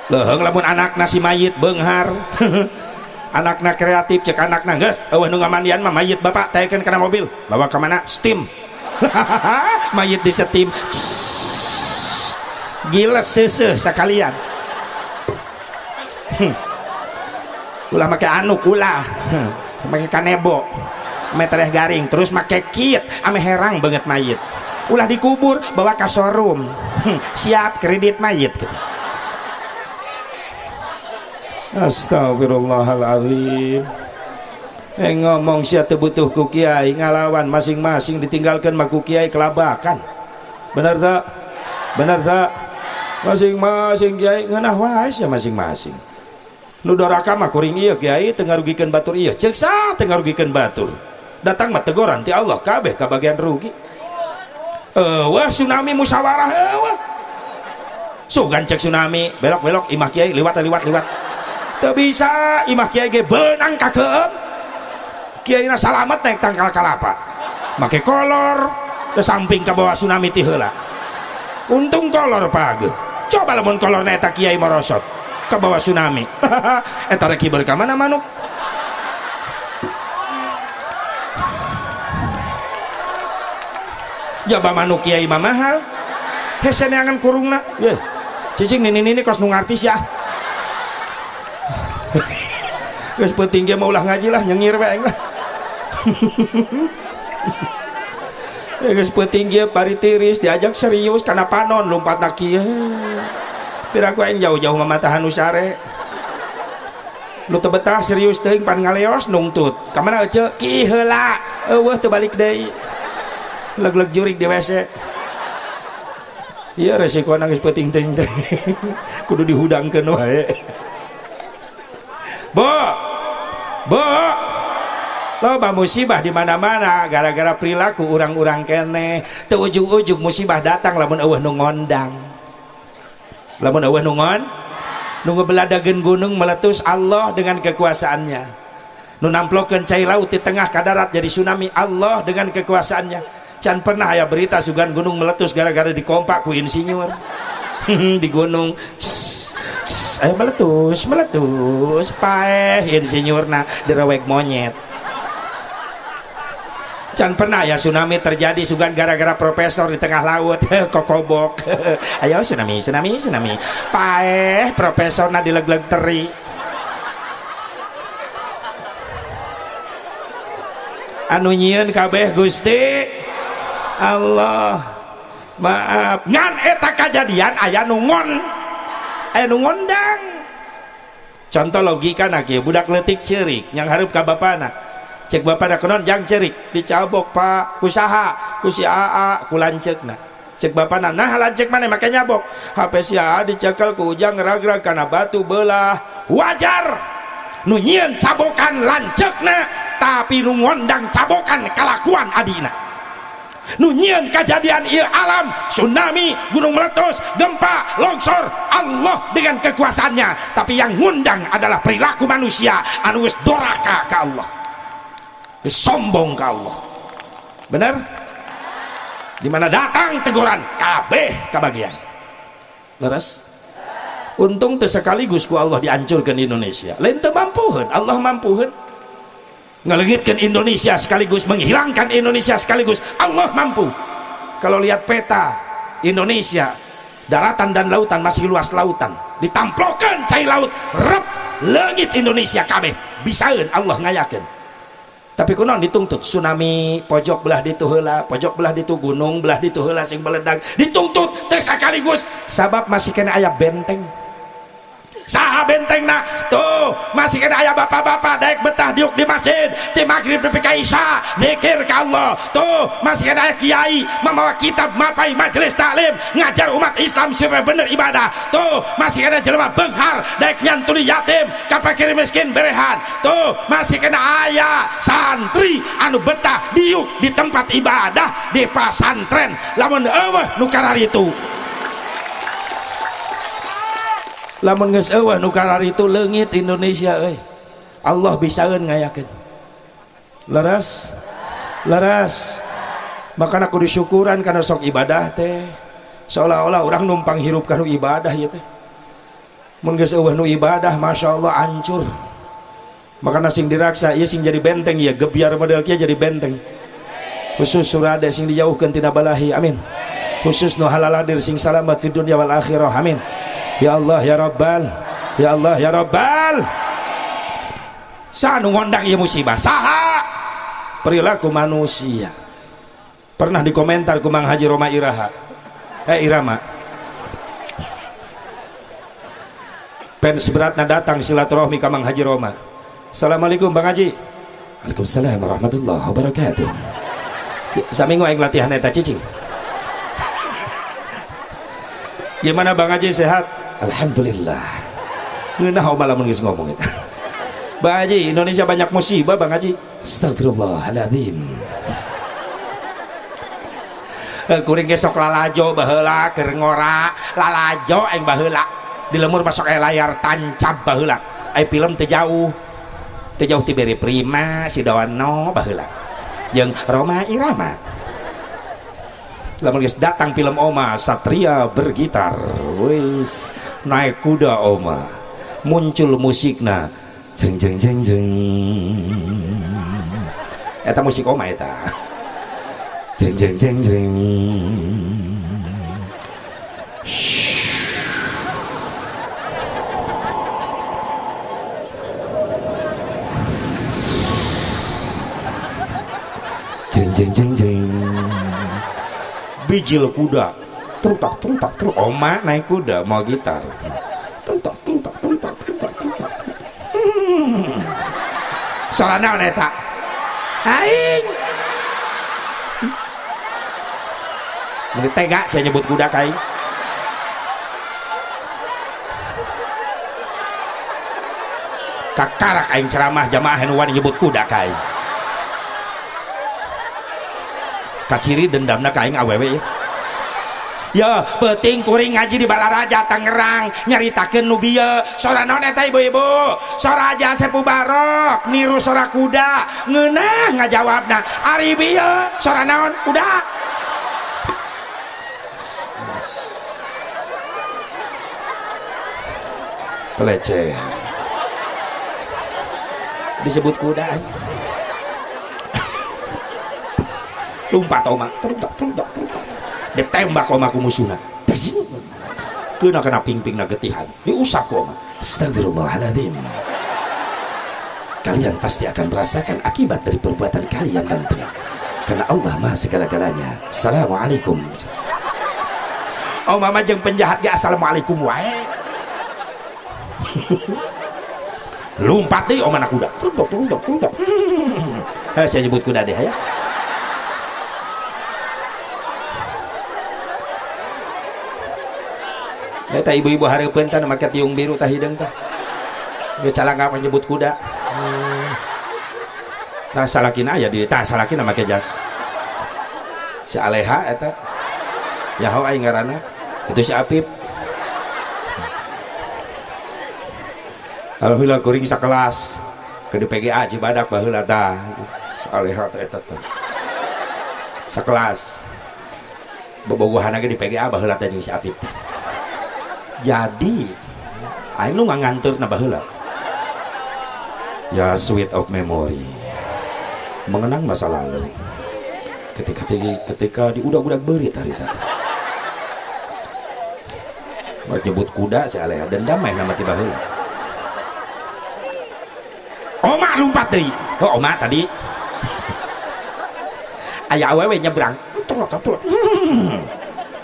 Leuheung lamun anakna si mayit beunghar. Anakna kreatif cek anakna geus eueuh nu ngamandian mah mayit bapak taekeun kana mobil bawa ka mana steam. Mayit di steam. Gila seuseuh sakalian. Ulah make anuk ulah. Make kanebo. Ame tereh garing terus make kit ame herang banget mayit. Ulah dikubur bawa ka showroom. Siap kredit mayit gitu. Astagfirullahaladzim. Ngomong sia teu butuh ku kiai ngalawan masing-masing ditinggalkan mah ku kiai kelabakan. Benar tak? Benar tak? Masing-masing kiai ngeunah wae sia masing-masing. Nu doraka mah kuring ieu kiai teu ngarugikeun batur ieu. Ceuk saha teu ngarugikeun batur? Datang mah teguran ti Allah kabeh kabagian rugi. Eueuh tsunami musyawarah eueuh. Sugan cek tsunami belok-belok imah kiai liwat liwat liwat. Teu bisa imah kiai ge beunang ka keum. Kiaina salamet naik tangkal kalapa. Make kolor ke samping ka bawah tsunami ti heula. Untung kolor pageuh. Coba lamun kolorna eta kiai morosot ke bawah tsunami. Eta rek hiber ka mana manuk? Jaba manuk kiai mah mahal. Hese neangan kurungna. Ye. Cicing nini-nini kos nu ngartis ya. Geus peuting ge mah ulah ngaji lah nyengir we aing lah. Geus peuting ge bari tiris diajak serius kana panon lompatna kieu. Piraku aing jauh-jauh mamatahan nu sare. Nu teu betah serius teuing pan ngaleos nungtut. Ka mana ece? Ki heula. Eueuh teu balik deui. Leg-leg jurig di WC. Ieu resiko geus peuting teuing teh. Kudu dihudangkeun wae. Bo, bo, loba musibah di mana-mana gara-gara perilaku urang-urang keneh. Teu ujug-ujug musibah datang lamun eueuh nu ngondang. Lamun eueuh nu ngon, nu ngebeladageun gunung meletus Allah dengan kekuasaannya. Nu namplokeun cai laut di tengah ka darat jadi tsunami Allah dengan kekuasaannya. Can pernah aya berita sugan gunung meletus gara-gara dikompak ku insinyur. Di gunung. Ayo meletus, meletus, paeh insinyurna direwek monyet. Can pernah ya tsunami terjadi sugan gara-gara profesor di tengah laut kokobok. Ayo tsunami, tsunami, tsunami. Paeh profesorna dileg-leg teri. Anu nyieun kabeh Gusti Allah. Maaf, ngan eta kajadian aya nu ngon. Nu ngondang. Contoh logika na kieu budak leutik ceurik yang hareup ka bapana. Cek bapana kunaon jang ceurik dicabok Pak ku saha ku si Aa ku lanceukna. Cek bapana nah lanceuk maneh make nyabok. HP si Aa dicekel ku ujang ngerag-rag kana batu beulah. Wajar nu nyieun cabokan lanceukna tapi nu ngondang cabokan kalakuan adina. Nu nyieun kajadian ieu alam tsunami gunung meletus gempa longsor Allah dengan kekuasaannya, tapi yang ngundang adalah perilaku manusia anu geus doraka ka Allah, geus sombong ka Allah. Bener? Di mana datang teguran kabeh kabagian. Leres? Untung teu sekaligus ku Allah dihancurkan Indonesia. Lain teu mampuheun, Allah mampuheun. Ngelengitkan Indonesia sekaligus menghilangkan Indonesia sekaligus Allah mampu. Kalau lihat peta Indonesia Daratan dan lautan masih luas lautan. Ditamplokeun cai laut, rep leungit Indonesia kabeh. Bisaeun Allah ngayakeun. Tapi kunaon dituntut tsunami pojok belah ditu heula, pojok belah ditu gunung belah ditu heula sing meledak, dituntut teh sakaligus sabab masih kena aya benteng. Saha bentengna? Tuh, masih kena aya bapak-bapak daek betah diuk di masjid ti maghrib nepi ka isya zikir ka Allah. Tuh, masih kena aya kiai membawa kitab mapai majelis taklim ngajar umat Islam supaya bener ibadah. Tuh, masih kena jelema beunghar daek nyantuni yatim ka fakir miskin berehan. Tuh, masih kena aya santri anu betah diuk di tempat ibadah di pasantren. Lamun eueuh nu kararitu, lamun geus eueuh nu kararitu leungit Indonesia euy. Allah bisaeun ngayakeun. Leres? Leres. Makana kudu syukuran kana sok ibadah teh. Seolah-olah urang numpang hirup kana ibadah ieu teh. Mun geus eueuh nu ibadah masyaallah hancur. Makana sing diraksa ieu sing jadi benteng ieu, gebyar model kieu jadi benteng. Khusus surade sing dijauhkeun tina balahi. Amin. Khusus nu halaladir sing salamat fid dunya wal akhirah. Amin. Ya Allah ya Rabbal, ya Allah ya Rabbal. Saha nu ngondang ieu musibah? Saha? Perilaku manusia. Pernah dikomentar ku Mang Haji Roma Iraha. Irama. Fans beratna datang silaturahmi ka Mang Haji Roma. Assalamualaikum Bang Haji. Waalaikumsalam warahmatullahi wabarakatuh. Saminggu aing latihan eta cicing. Gimana Bang Haji, sehat? Alhamdulillah. Ngeunah oma lamun geus ngomong eta. Bang Haji, Indonesia banyak musibah Bang Haji. Astagfirullahaladzim. Kuring ge sok lalajo baheula keur ngora, lalajo aing baheula. Di lemur masuk aya layar tancap baheula. Aya film teu jauh. Teu jauh ti Beri Prima, si Dono baheula. Jeung Roma Irama. Lamun geus datang film Oma, Satria bergitar, wis naik kuda Oma, muncul musikna, jeng jeng jeng jeng, eta musik Oma eta, jeng jeng jeng jeng, jeng jeng jeng jeng. Bijil kuda, truntak truntak truntak. Oma naik kuda mau gitar, truntak truntak truntak truntak truntak. Soalnya naon eta? Aing. Ini tega saya nyebut kuda kai. Kakarak aing ceramah jamaah nu wani nyebut kuda kai. Kaciri dendamna ka aing awewe ya. Ya, peuting kuring ngaji di Balaraja Tangerang nyaritakeun nu bieu. Sora naon eta ibu-ibu? Sora Haji Asep Mubarok niru sora kuda. Ngeunah ngajawabna. Ari bieu sora naon? Kuda. Pelecehan. Disebut kuda. Lompat oma, teruntak, teruntak, teruntak. Ditembak oma ku musuhna. Kena kena pingpingna getihan. Diusap ku oma. Astagfirullahaladzim. Kalian pasti akan merasakan akibat dari perbuatan kalian nanti. Karena Allah Maha segala-galanya. Assalamualaikum. Oma mah jeung penjahat ge assalamualaikum wae. Lompat deui oma na kuda. Teruntak, teruntak, teruntak. Saya nyebut kuda deh ya. Eta ibu-ibu hareupeun tah make tiung biru tah hideung tah. Geus calangka menyebut kuda. Nah salakina aya di tah salakina make jas. Si Aleha eta. Yaho aing ngaranna. Itu si Apip. Alhamdulillah kuring sakelas ke di PGA Cibadak baheula tah. Si Aleha teh eta teh. Sakelas. Bobogohan ge di PGA baheula teh jeung si Apip teh. Jadi aing nu nganteur na baheula. Ya sweet of memory. Mengenang masa lalu. Ketika di udag-udag beurit harita. Mau nyebut kuda si Aleha dendam mah nama tiba heula. Oma lumpat deui. Oh, oma tadi. Aya awewe nyebrang. Turut turut.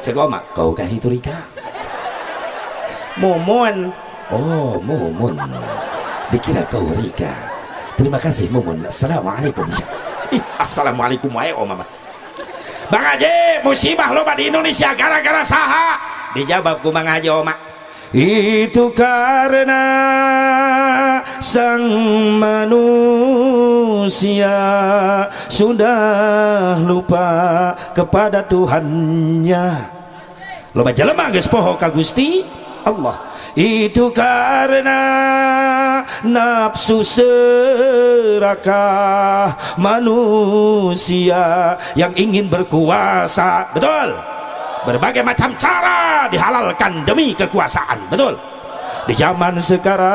Cek oma, kau kah itu Rika? Mumun. Oh, Mumun. Dikira kau Rika. Terima kasih Mumun. Assalamualaikum. Ih, assalamualaikum wae oma mah. Bang Haji, musibah loba di Indonesia gara-gara saha? Dijawab ku Mang Haji oma. Itu karena sang manusia sudah lupa kepada Tuhannya. Loba jelema geus poho ka Gusti Allah. Itu karena nafsu serakah manusia yang ingin berkuasa. Betul. Berbagai macam cara dihalalkan demi kekuasaan. Betul. Di zaman sekarang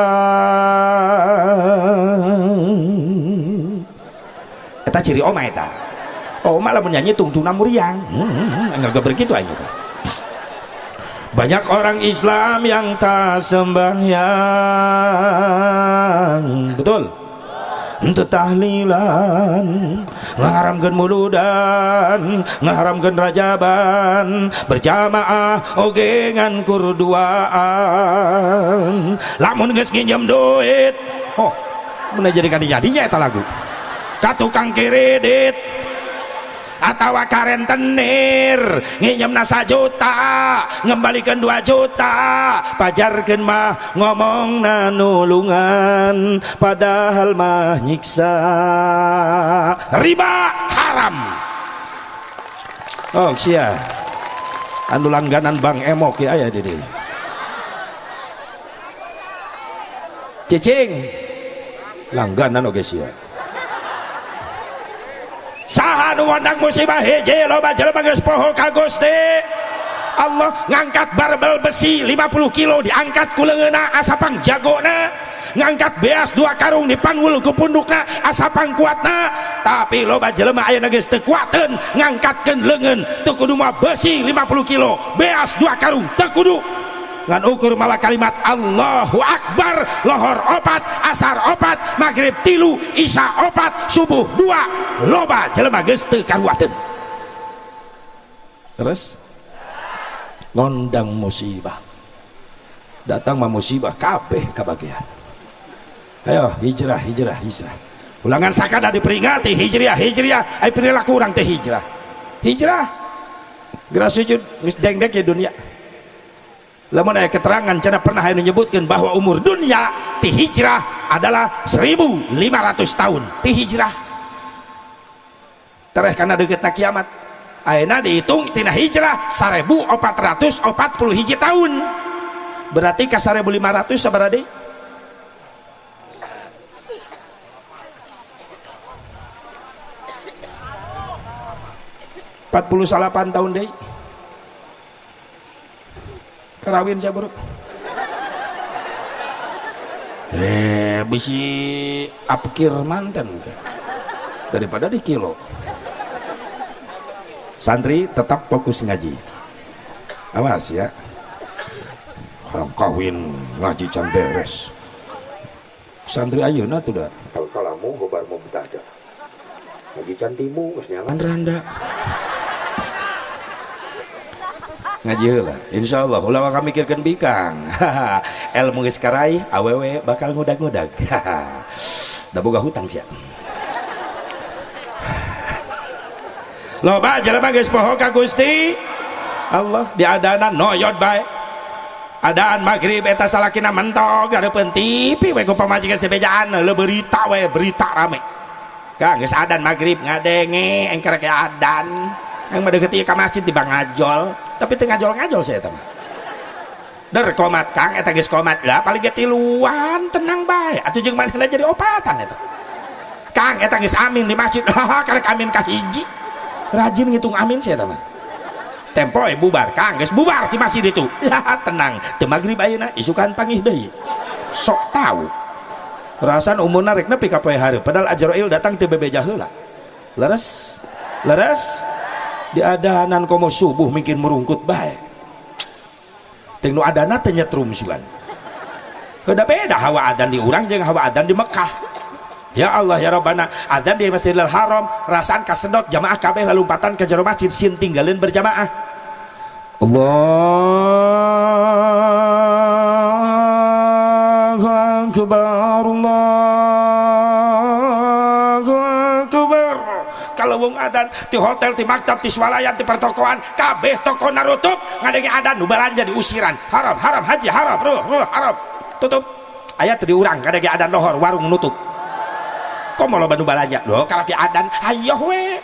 eta ciri oma eta. Oma lamun nyanyi tungtungna muriang. Enggak begitu aing eta. Banyak orang Islam yang tak sembahyang. Betul. Untuk tahlilan, ngaharamkeun muludan, ngaharamkeun rajaban, berjamaah oge ngan kurduaan. Lamun geus nginjem duit, oh, mun jadi kadi-jadinya eta lagu. Ka tukang kredit atawa ka rentenir nginjemna 1 juta ngembalikan 2 juta pajarkeun mah ngomongna nulungan padahal mah nyiksa. Riba haram. Oh sia anu langganan Bang Emok ya aya di dieu. Cicing langganan oge sia. Saha nu ngondang musibah hiji loba jelema geus poho ka Gusti Allah. Ngangkat barbel besi 50 kilo diangkat ku leungeunna asa pangjagona, ngangkat beas 2 karung dipanggul ku pundukna asa pangkuatna, tapi loba jelema ayeuna geus teu kuateun ngangkatkeun leungeun teu kudu mah besi 50 kilo beas 2 karung teu kudu. Ngan ukur mawa kalimat Allahu Akbar lohor 4 asar 4 maghrib 3 isya 4 subuh 2 loba jelema geus teu karuateun. Terus ngondang musibah datang mah musibah kabeh kabagian. Ayo hijrah hijrah hijrah. Ulangan sakada diperingati hijriah hijriah, ai perilaku urang teh hijrah hijrah geura sujud geus dengdek ya dunia. Lamun aya keterangan cenah pernah aya menyebutkan bahwa umur dunia ti hijrah adalah 1500 tahun ti hijrah. Tereh kana deukeutna kiamat. Ayeuna dihitung tina hijrah 1441 tahun. Berarti ka 1500 sabaraha deui? 48 tahun deui. Karawin saya bro. Bisi apkir manten daripada di kilo. Santri tetap fokus ngaji. Awas ya. Kawin ngaji can beres. Santri ayeuna tuh dah. Al kalamu gobar mubtada. Ngaji can timu geus nyangan randa. Ngaji heula insyaallah ulah waka mikirkeun bikang. Ilmu geus karai awewe bakal ngudag-ngudag. Da boga hutang sia. Loba jelema geus poho ka Gusti Allah diadanan noyot bae. Adaan maghrib eta salakina mentok gareupeun TV we ku pamajikan geus dibejaan leuh berita we berita rame. Kang geus adan maghrib ngadenge engker ke adan. Yang mah deukeut ieu ka masjid di bangajol, tapi teu ngajol-ngajol saya eta mah. Der komat Kang eta geus komat lah paling ge tiluan tenang bae atuh jeung manehna jadi opatan eta. Kang eta geus amin di masjid, haha karek amin ka hiji. Rajin ngitung amin saya eta mah. Tempo bubar Kang geus bubar di masjid itu. Lah tenang, teu magrib ayeuna isukan pangih deui. Sok tahu. Rasan umurna rek nepi ka poe hareup padahal Azrail datang teu bebeja heula. Leres? Leres? Di adanan komo subuh mungkin merungkut bae. Teu nu adana teh nyetrum sugan. Udah beda hawa adan di urang jeung hawa adan di Mekah. Ya Allah ya Rabbana, adan di Masjidil Haram rasaan kasedot jamaah kabeh lalumpatan ke jero masjid sin tinggalin berjamaah. Allahu Akbar, Allahu Akbar. Kalau wong adan di hotel, di maktab, di swalayan, di pertokoan, kabeh toko narutup ngadenge adan nu balanja diusiran. Haram, haram, haji haram, ruh, ruh, haram. Tutup. Aya teu diurang ngadenge adan lohor, warung nutup. Komo loba nu balanja? Loh, kalaki adan, hayoh we.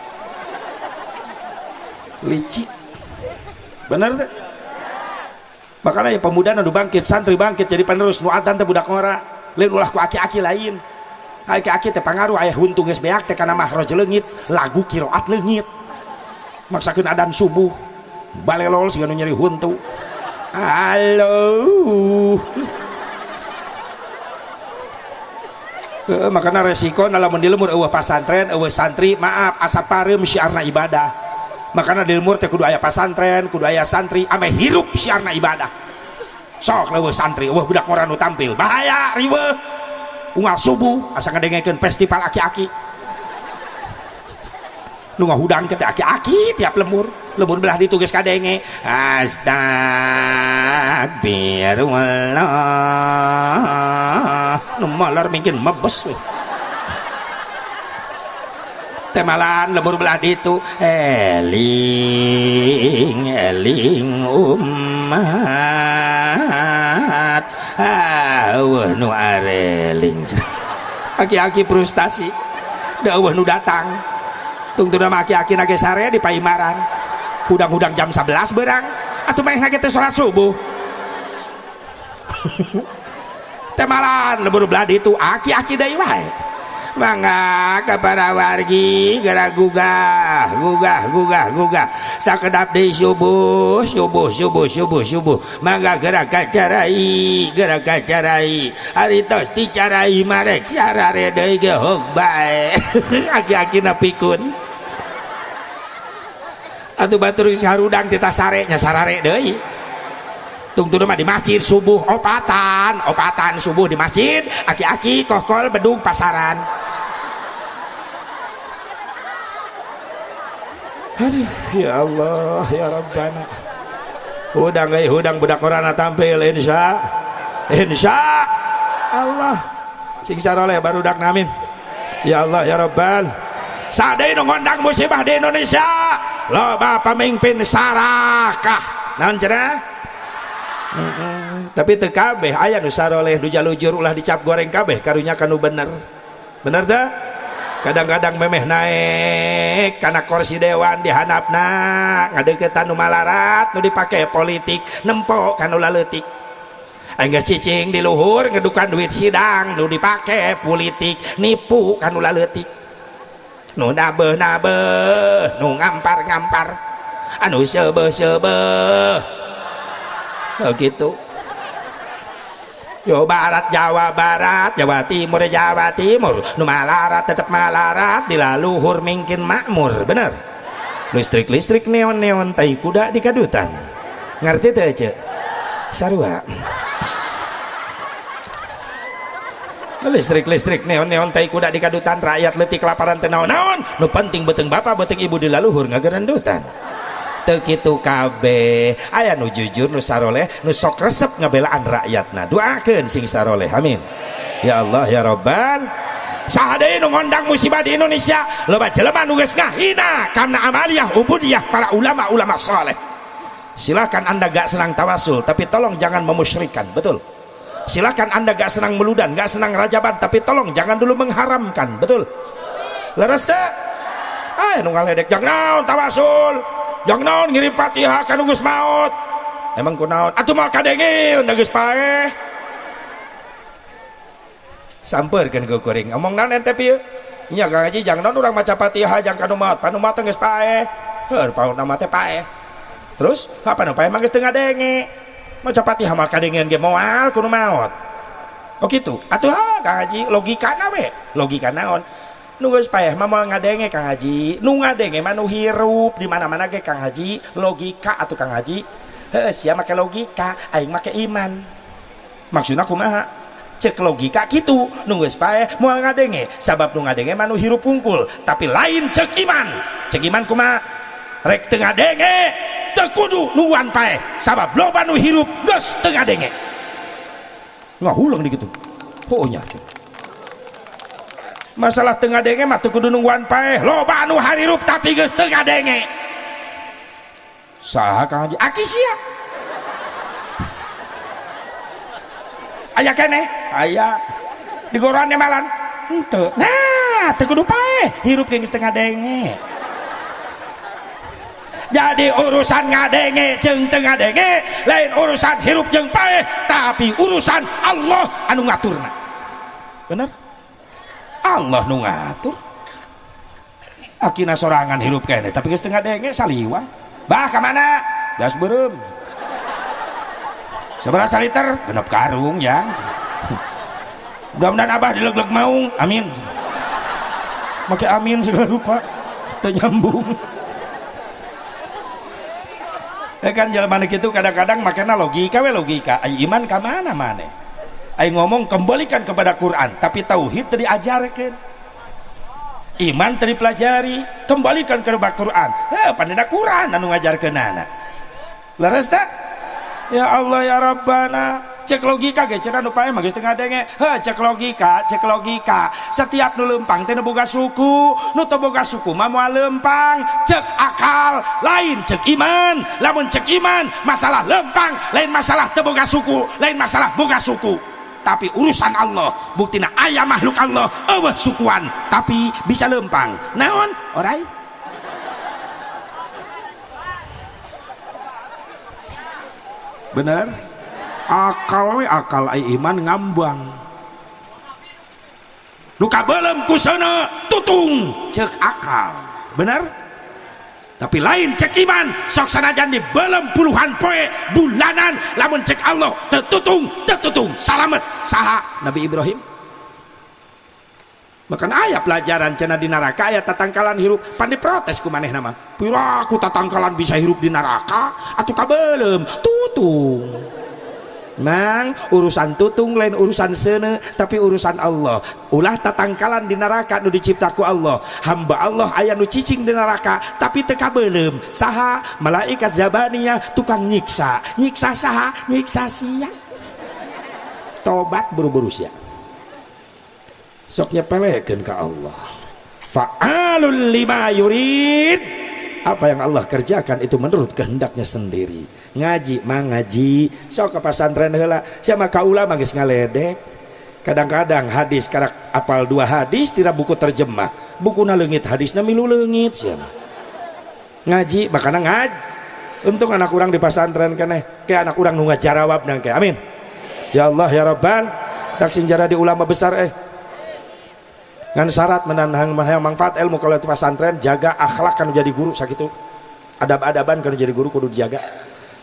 Licik. Bener teh? Makanya ya pemuda nu bangkit, santri bangkit jadi penerus nu adan teh budak ngora, lain ulah ku aki-aki lain. Aki-aki teh pangaruh aya huntu geus beak teh kana mahroj leungit, lagu qiraat leungit. Maksakeun adan subuh, balelol siga nu nyeri huntu. Halo. Makana resiko lamun di lemur eueuh pasantren, eueuh santri, maaf asa pareum syiarna ibadah. Makana di lemur teh kudu aya pasantren, kudu aya santri, ame hirup syiarna ibadah. Sok leuweuh santri, eueuh budak ngora nu tampil, bahaya riweuh. Unggal subuh asa ngadengekeun festival aki-aki. Nu ngahudang teh aki-aki tiap lemur, lemur belah ditu geus kadenge. Astagfirullah. Nu molor mungkin mebes we. Temalan lemur belah ditu eling eling umat. Ah, nu areling. Aki-aki frustasi. Da eueuh nu datang. Tungtuna mah aki-aki na ge sare di paimaran. Hudang-hudang jam 11 berang atuh manehna ge teh salat subuh. Temalan lembur belah ditu aki-aki deui wae. Mangga ka para wargi geura gugah gugah gugah gugah sakedap deui subuh subuh subuh subuh subuh mangga geura kacarai geura kacarai ari tos dicarai marek sarare deui ge hog bae. Aki-aki na pikun atuh batur geus harudang teh sare nya sarare deui. Tungtuna mah di masjid subuh opatan opatan subuh di masjid aki-aki kokol bedug pasaran. Aduh ya Allah ya Rabbana. Hudang euy hudang budak korana tampil insya insya Allah sing saroleh barudak amin. Ya Allah ya Rabbal. Sadeu nu ngondang musibah di Indonesia loba pamimpin sarakah. Naon cenah? Tapi teu kabeh aya nu saroleh nu jalujur ulah dicap goreng kabeh karunya kanu bener. Bener teu? Kadang-kadang memeh naik kana kursi dewan dihanapna ngadeukeutan nu malarat nu dipake politik nempo kanu laleutik. Aing geus cicing di luhur ngedukan duit sidang nu dipake politik nipu kanu laleutik. Nu nabeuh-nabeuh nu ngampar-ngampar anu seubeuh-seubeuh. Oh gitu. Yo barat Jawa Barat, Jawa Timur Jawa Timur, nu malarat tetep malarat, dilaluhur mingkin makmur, bener. Listrik-listrik neon-neon tai kuda di kadutan. Ngerti teu ce? Sarua. Listrik-listrik neon-neon tai kuda di kadutan, rakyat leutik kelaparan teu naon-naon, nu penting beuteung bapa beuteung ibu dilaluhur ngagerendutan. Teu kitu kabeh, aya nu jujur nu saroleh nu sok resep ngabelaan rakyatna. Doakeun sing saroleh, amin. Ya Allah ya Rabbal. Saha deui nu ngondang musibah di Indonesia? Loba jelema nu geus ngahina kana amaliyah ubudiyah para ulama-ulama saleh. Silakan Anda gak senang tawasul, tapi tolong jangan memusyrikan, betul. Silakan Anda gak senang meludan, gak senang rajaban, tapi tolong jangan dulu mengharamkan, betul. Leres teu? Ah, nu ngaledek jangan naon tawasul. Jangan naon ngirim Fatihah ka nu geus maot. Emang kunaon? Atuh moal kadenge geus paeh. Sampeurkeun ku kuring. Omong naon ente pieu? Nya Kang Haji jangan naon urang maca Fatihah jang ka nu maot. Panu maot geus paeh. Heuh, pauna mah teh paeh. Terus apa nu paeh mah geus teu ngadenge. Maca Fatihah mah kadengeun ge moal ku nu maot. Oh kitu. Atuh ha Kang Haji logikana we. Logika naon? Nu geus paeh mah moal ngadenge Kang Haji. Nu ngadenge mah nu hirup di mana-mana ge Kang Haji. Logika atuh Kang Haji. Heuh sia make logika, aing make iman. Maksudna kumaha? Cek logika kitu, nu geus paeh moal ngadenge, sabab nu ngadenge mah nu hirup hungkul, tapi lain cek iman. Cek iman kumaha? Rek teu ngadenge, teu kudu nungguan paeh, sabab loba nu hirup geus teu ngadenge. Ngahulang di kitu. Oh nya. Masalah teu ngadenge mah teu kudu nungguan paeh, loba nu harirup tapi geus teu ngadenge. Saha Kang Haji? Aki sia. Aya keneh? Aya. Digoroan malan? Henteu. Nah, teu kudu paeh, hirup geus teu ngadenge. Jadi urusan ngadenge jeung teu ngadenge lain urusan hirup jeung paeh, tapi urusan Allah anu ngaturna. Bener? Allah nu ngatur. Akina sorangan hirup keneh tapi geus teu ngadenge saliwang. Bah ka mana? Gas beureum. Sabaraha liter? Genep karung jang. Mudah-mudahan abah dileg-leg maung. Amin. Make amin segala rupa. Teu nyambung. Ya kan jelema kitu kadang-kadang makana logika we logika. Ai iman ka mana maneh? Ai ngomong kembalikan kepada Quran, tapi tauhid teu diajarkeun. Iman teu dipelajari, kembalikan kepada Quran. Heh, pandena Quran anu ngajarkeunana. Leres teh? Ya Allah ya Rabbana, cek logika ge cenah nu paeh mah geus teu ngadenge. Heh, cek logika, cek logika. Setiap nu leumpang teh nu boga suku, nu teu boga suku mah moal leumpang. Cek akal, lain cek iman. Lamun cek iman, masalah leumpang lain masalah teu boga suku, lain masalah boga suku. Tapi urusan Allah, buktina aya makhluk Allah eueuh sukuan tapi bisa leumpang. Naon? Orai. Bener? Akal we akal ai iman ngambang. Nu kabeuleum ku seuneu tutung cek akal. Bener? Tapi lain cek iman, sok sanajan dibeuleum puluhan poe bulanan lamun cek Allah teu tutung, teu tutung, salamet. Saha? Nabi Ibrahim. Bahkan aya pelajaran cenah di neraka aya tatangkalan hirup, pan diprotes ku manehna mah. Piraku tatangkalan bisa hirup di neraka atuh kabeuleum tutung. Mang urusan tutung lain urusan seuneu tapi urusan Allah. Ulah tatangkalan di neraka nu dicipta ku Allah. Hamba Allah aya nu cicing di neraka tapi teu kabeuleum. Saha? Malaikat Zabaniyah tukang nyiksa. Nyiksa saha? Nyiksa sia. Tobat buru-buru sia. Sok nyepelekeun ka Allah. Fa'alul lima yurid. Apa yang Allah kerjakan itu menurut kehendaknya sendiri. Ngaji mah ngaji, sok ke pasantren heula, sia mah ka ulama geus ngaledek. Kadang-kadang hadis karak apal 2 hadis tidak buku terjemah, bukuna leungit hadisna milu leungit sia mah. Ngaji makana ngaji. Untung anak urang di pasantren keneh, kayak anak urang nu ngajarawab nang kayak. Amin. Ya Allah ya Rabbal, tak sing jadi ulama besar Ngan syarat menanhang manfaat ilmu kalau itu pesantren jaga akhlak kan jadi guru sakitu. Adab-adaban kan jadi guru kudu dijaga.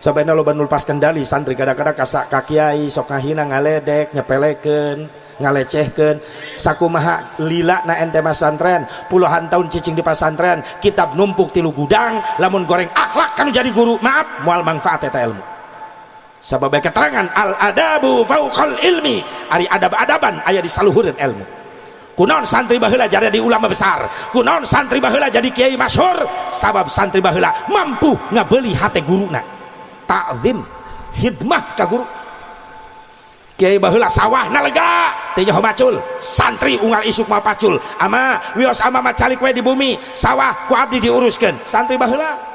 Sampai loba nu lepas kendali santri kadang-kadang kasak ka kiai sok ngahina ngaledek nyepelekeun ngalecehkeun sakumaha lila na ente pesantren puluhan tahun cicing di pesantren kitab numpuk 3 gudang lamun goreng akhlak kan jadi guru maaf moal manfaat eta ilmu. Sabab keterangan al adabu fauqal ilmi ari adab-adaban aya di saluhureun ilmu. Kunaon santri baheula jadi ulama besar, kunaon santri baheula jadi kiai masyhur, sabab santri baheula mampu ngabeuli hate guruna. Ta'zim, hidmah ka guru. Kiai baheula sawahna lega, teu nyaho macul, santri unggal isuk mah pacul. Ama wios ama mah calik we di bumi, sawah ku abdi diuruskeun. Santri baheula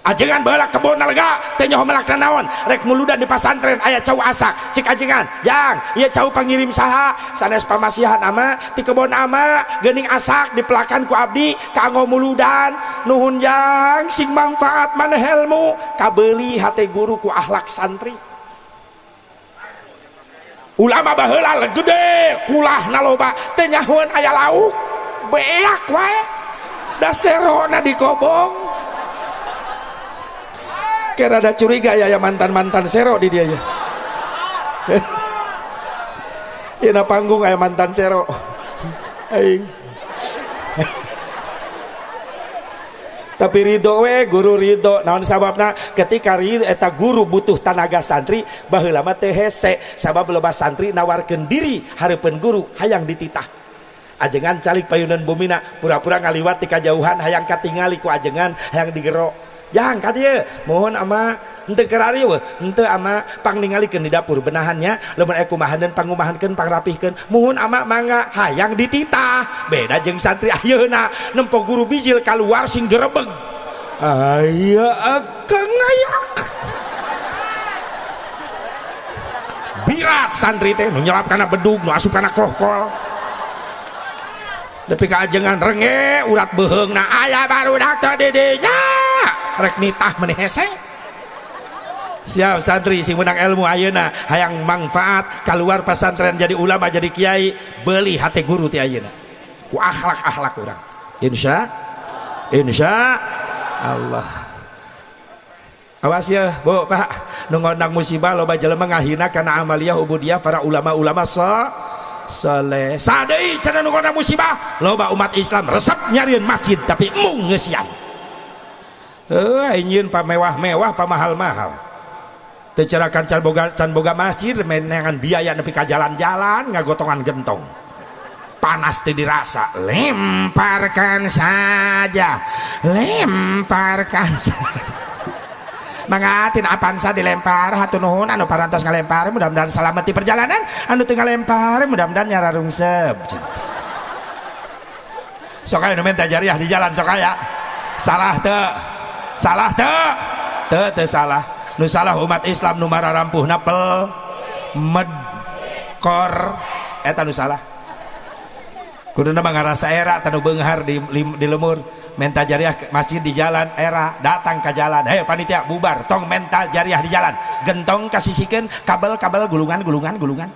ajengan baheula kebon lega, teu nyaho melak naon, rek muludan di pasantren aya cau asak, cik ajengan, jang, ieu cau pangirim saha, sanes pamasihan ama ti kebon ama, geuning asak dipelakan ku abdi kanggo muludan, nuhun jang, sing mangfaat maneh ilmu, kabeuli hate guru ku akhlak santri. Ulama baheula gede, kulahna loba, teu nyahoeun aya lauk, beak wae, da serona dikobong. Kayak rada curiga ya, ya mantan-mantan sero di dia ya. Ina panggung aya mantan sero. Aing. Tapi ridho we guru ridho naon sababna ketika ridho eta guru butuh tanaga santri baheula mah teu hese sabab loba santri nawarkeun diri hareupeun guru hayang dititah. Ajengan calik payunan bumina pura-pura ngaliwat ti kajauhan hayang katingali ku ajengan hayang digero. Jang ka dieu mohon ama henteu keur arieu henteu ama pangningalikeun di dapur benahannya lamun aya kumahaneun pangumahankeun pangrapihkeun muhun ama mangga hayang dititah. Beda jeung santri ayeuna nempo guru bijil kaluar sing gerebeg aya akang ayak birat santri teh nu nyelap kana bedug nu asup kana kohkol nepi ka ajengan renge urat beuheungna aya barudak teh di dinya rek nitah meneh hese. Siap santri sing menang ilmu ayeuna hayang manfaat keluar pesantren jadi ulama jadi kiai beli hati guru ti ayeuna ku akhlak-akhlak urang insya insya Allah. Awas ya Bu Pak nu ngondang musibah loba jelema ngahina kana amaliyah ubudiyah para ulama-ulama saleh sadeui cenah nu ngondang musibah loba umat Islam resep nyarieun masjid tapi mung ngeusian. Heuh nyieun pamewah-mewah pamahal-mahal teu cerakan can boga masjid menangan biaya nepi ka jalan-jalan ngagotongan gentong panas teu dirasa lemparkan saja lemparkan saja mangatin Avanza dilempar hatur nuhun anu parantos ngalempar mudah-mudahan selamat di perjalanan anu teu ngalempar mudah-mudahan nyararungsep. Sok aya nu minta jariah di jalan sok aya salah teu salah teu teu teu salah nu salah umat Islam nu mararampuhna pel med kor eta nu salah kuduna mah ngarasa era tanu beunghar di lemur menta jariah masjid di jalan era datang ke jalan hei panitia bubar tong menta jariah di jalan gentong kasisikeun kabel-kabel gulungan-gulungan gulungan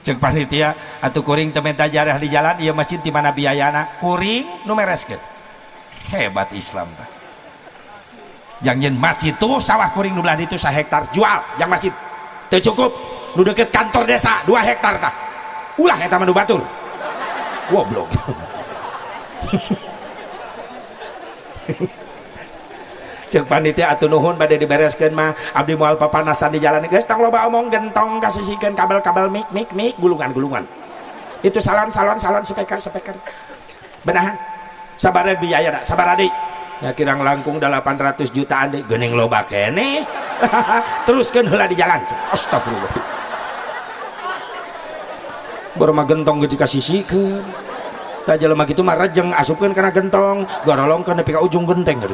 cek panitia atuh kuring teu menta jariah di jalan ieu masjid di mana biayana kuring nu mereskeun. Hebat Islam tah jang nyeun masjid tuh sawah kuring nu belah ditu sahektar jual jang masjid teu cukup nu deket kantor desa 2 hektar tah ulah eta mah nu batur goblok. Cek panitia atuh nuhun bade dibereskeun mah abdi moal papanasan di jalan geus tong loba omong gentong kasisikeun kabel-kabel mik mik mik gulungan-gulungan itu salon-salon salon speaker-speaker benahan sabar biaya dak sabar adik ya kirang langkung 800 jutaan deui geuning loba keneh teruskeun heula di jalan astagfirullah baru mah gentong geus dikasisikeun tah jelema kitu mah rejeng asupkeun kana gentong gorolongkeun nepi ka ujung genteng gitu.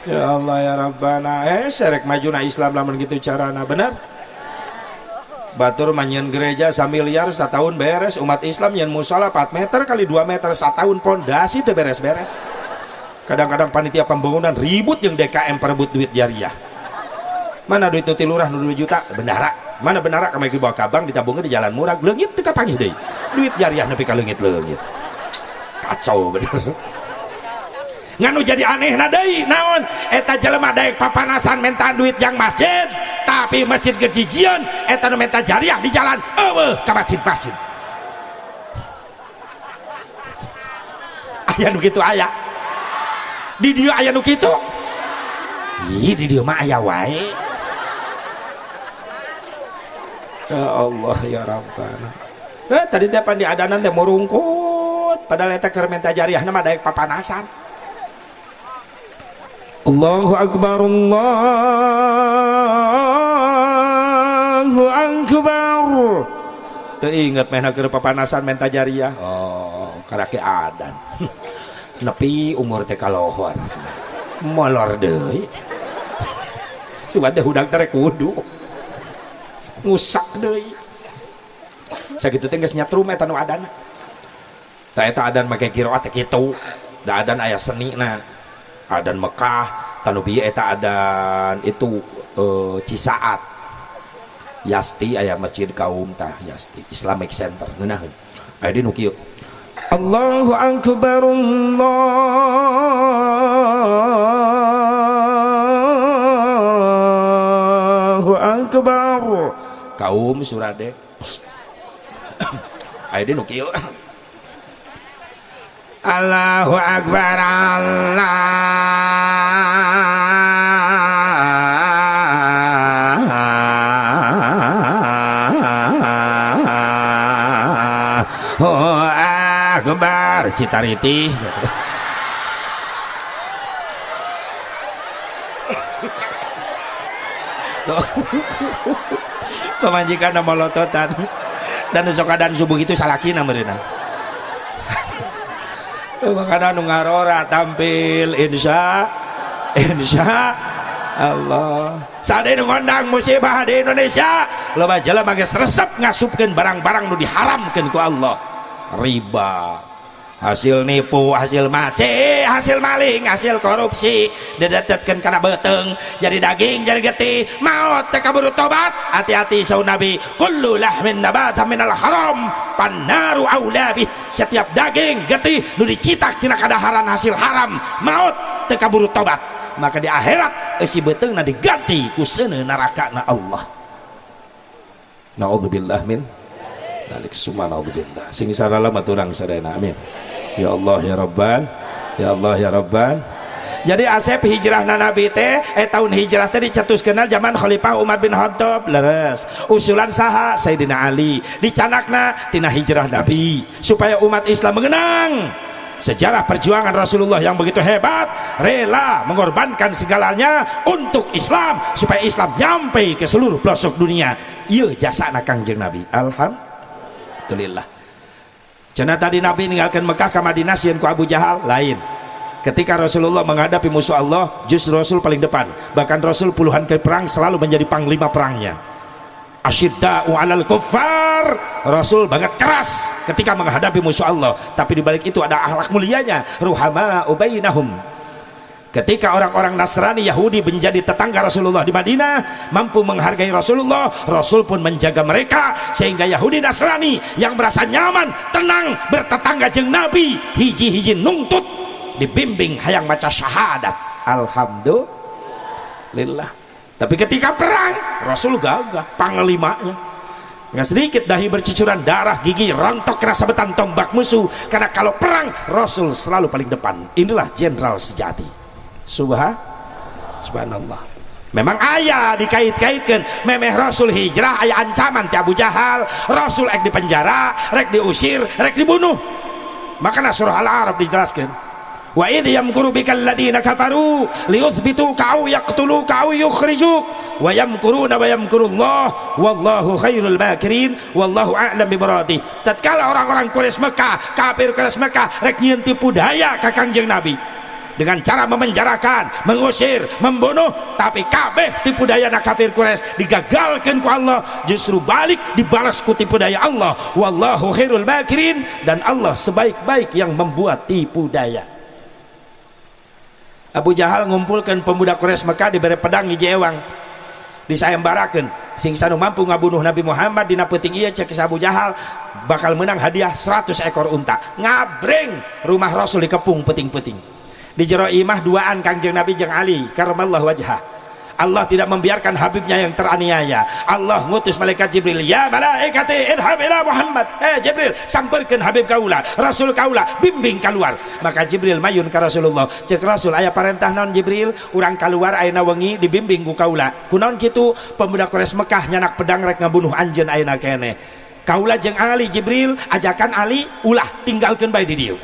Ya Allah ya Rabbana serek majuna Islam lamun kitu carana bener. Batur mah nyieun gereja samiliar satahun beres umat Islam nyieun musala 4 meter kali 2 meter satahun pondasi teu beres-beres. Kadang-kadang panitia pembangunan ribut jeung DKM perebut duit jariah. Mana duit ti lurah nu 2 juta bendahara. Mana bendahara kamari dibawa ka bank ditabungkeun di jalan murah leungit teu kapanggih deui. Duit jariah nepi ka leungit-leungit. Kacau bener. Nganu jadi aneh na deui naon eta jelema daek papanasan menta duit jang masjid tapi masjid gejijieun eta nu menta jariah di jalan eueuh ka masjid-masjid. Aya nu kitu aya di dieu aya nu kitu ih di dieu mah aya wae. Ya Allah ya Rabbana tadi teh pan diadanan teh murungkut padahal eta keur menta jariahna mah daek papanasan. Allahu akbar Allahu akbar teu inget mehna keur papanasan menta jariah oh karake adan nepi umur teh kalohor molor deui coba teh hudang teh kudu ngusak deui sakitu teh geus nyatrum eta nu adana tah eta adan make qiraat teh kitu da adan aya senina adan Mekah tanu bieu eta adan itu Cisaat Yasti aya masjid kaum tah Yasti Islamic Center ngeunaheun aya di nu kieu Allahu akbar Allahu akbar kaum surade aya di nu kieu Allahu Akbar, Allahu Akbar. Citariti pamajikan molototan dan sok adan subuh itu salakina meureunna. Makana nu ngarora tampil insya insya Allah. Saade nu ngondang musibah di Indonesia, loba jelema geus resep ngasupkeun barang-barang nu diharamkeun ku Allah. Riba, hasil nipu, hasil masih, hasil maling, hasil korupsi, didetetkeun kana beuteung, jadi daging, jadi getih, maot teh kaburu tobat. Hati-hati saur Nabi, kullu lahmin nabata minal haram pannaru aula bih. Setiap daging getih nu dicitak tina kadaharan hasil haram, maot teh kaburu tobat, maka di akhirat eusi beuteungna diganti ku seuneu narakana Allah. Naudzubillah min dzalik, summa naudzubillah. Sing saralem urang sadayana, amin. Ya Allah ya Rabban, ya Allah ya Rabban. Jadi Asep, hijrah Nabi teh tahun hijrah teh dicetuskeun zaman Khalifah Umar bin Khattab, leres. Usulan saha? Sayyidina Ali. Dicanakna tina hijrah Nabi supaya umat Islam mengenang sejarah perjuangan Rasulullah yang begitu hebat, rela mengorbankan segalanya untuk Islam supaya Islam nyampe ke seluruh pelosok dunia. Ieu jasana Kangjeng Nabi. Alhamdulillah. Cenah tadi Nabi meninggalkan Mekah ke Madinah sieun ku Abu Jahal, lain. Ketika Rasulullah menghadapi musuh Allah, justru Rasul paling depan. Bahkan Rasul puluhan kali perang selalu menjadi panglima perangnya. Asyidda'u 'alal kuffar. Rasul banget keras ketika menghadapi musuh Allah, tapi di balik itu ada akhlak mulianya, ruhama ubainahum. Ketika orang-orang Nasrani Yahudi menjadi tetangga Rasulullah di Madinah, mampu menghargai Rasulullah, Rasul pun menjaga mereka sehingga Yahudi Nasrani yang merasa nyaman, tenang bertetangga jeung Nabi, hiji-hiji nungtut dibimbing hayang maca syahadat. Alhamdulillah. Tapi ketika perang, Rasul gagah panglimanya. Nggak sedikit dahi bercucuran darah, gigi rontok kena sabetan tombak musuh. Karena kalau perang, Rasul selalu paling depan. Inilah jenderal sejati. Subhanallah. Memang aya dikait-kaitkan memeh Rasul hijrah aya ancaman ti Abu Jahal, Rasul rek di penjara, rek diusir, rek dibunuh. Makanya surah Al-A'raf dijelaskan, wa idh yamkuru bikal ladzina kafaru liyuthbituka aw yaqtuluka aw yukhrijuk wa yamkuruna wa yamkurullah wallahu khairul makirin wallahu a'lam bi muradi. Tatkala orang-orang Quraisy Mekah, kafir Quraisy Mekah rek nyieun tipu daya ka Kangjeng Nabi dengan cara memenjarakan, mengusir, membunuh, tapi kabeh tipu daya na kafir Quraisy digagalkan ku Allah, justru balik dibalas ku tipu daya Allah. Wallahu khairul makirin, dan Allah sebaik-baik yang membuat tipu daya. Abu Jahal ngumpulkan pemuda Quraisy Mekah, diberi pedang hiji ewang, disayembarakeun, sing sanu mampu ngabunuh Nabi Muhammad dina peuting ieu, cek Abu Jahal, bakal menang hadiah 100 ekor unta. Ngabreng rumah Rasul dikepung peuting-peuting. Di jero imah duaan Kangjeng Nabi jeung Ali karamallahu wajhah. Allah tidak membiarkan Habibnya yang teraniaya. Allah ngutus malaikat Jibril, ya malaikati idhab ila Muhammad. Jibril, samperkeun Habib kaula, Rasul kaula, bimbing keluar. Maka Jibril mayun ka Rasulullah. Cek Rasul, aya parentah naon Jibril? Urang keluar ayeuna wengi dibimbing ku kaula. Kunaon kitu? Pemuda Quraisy Mekah nyanak pedang rek ngabunuh anjeun ayeuna keneh. Kaula jeung Ali Jibril, ajakan Ali ulah tinggalkeun bae di dieu.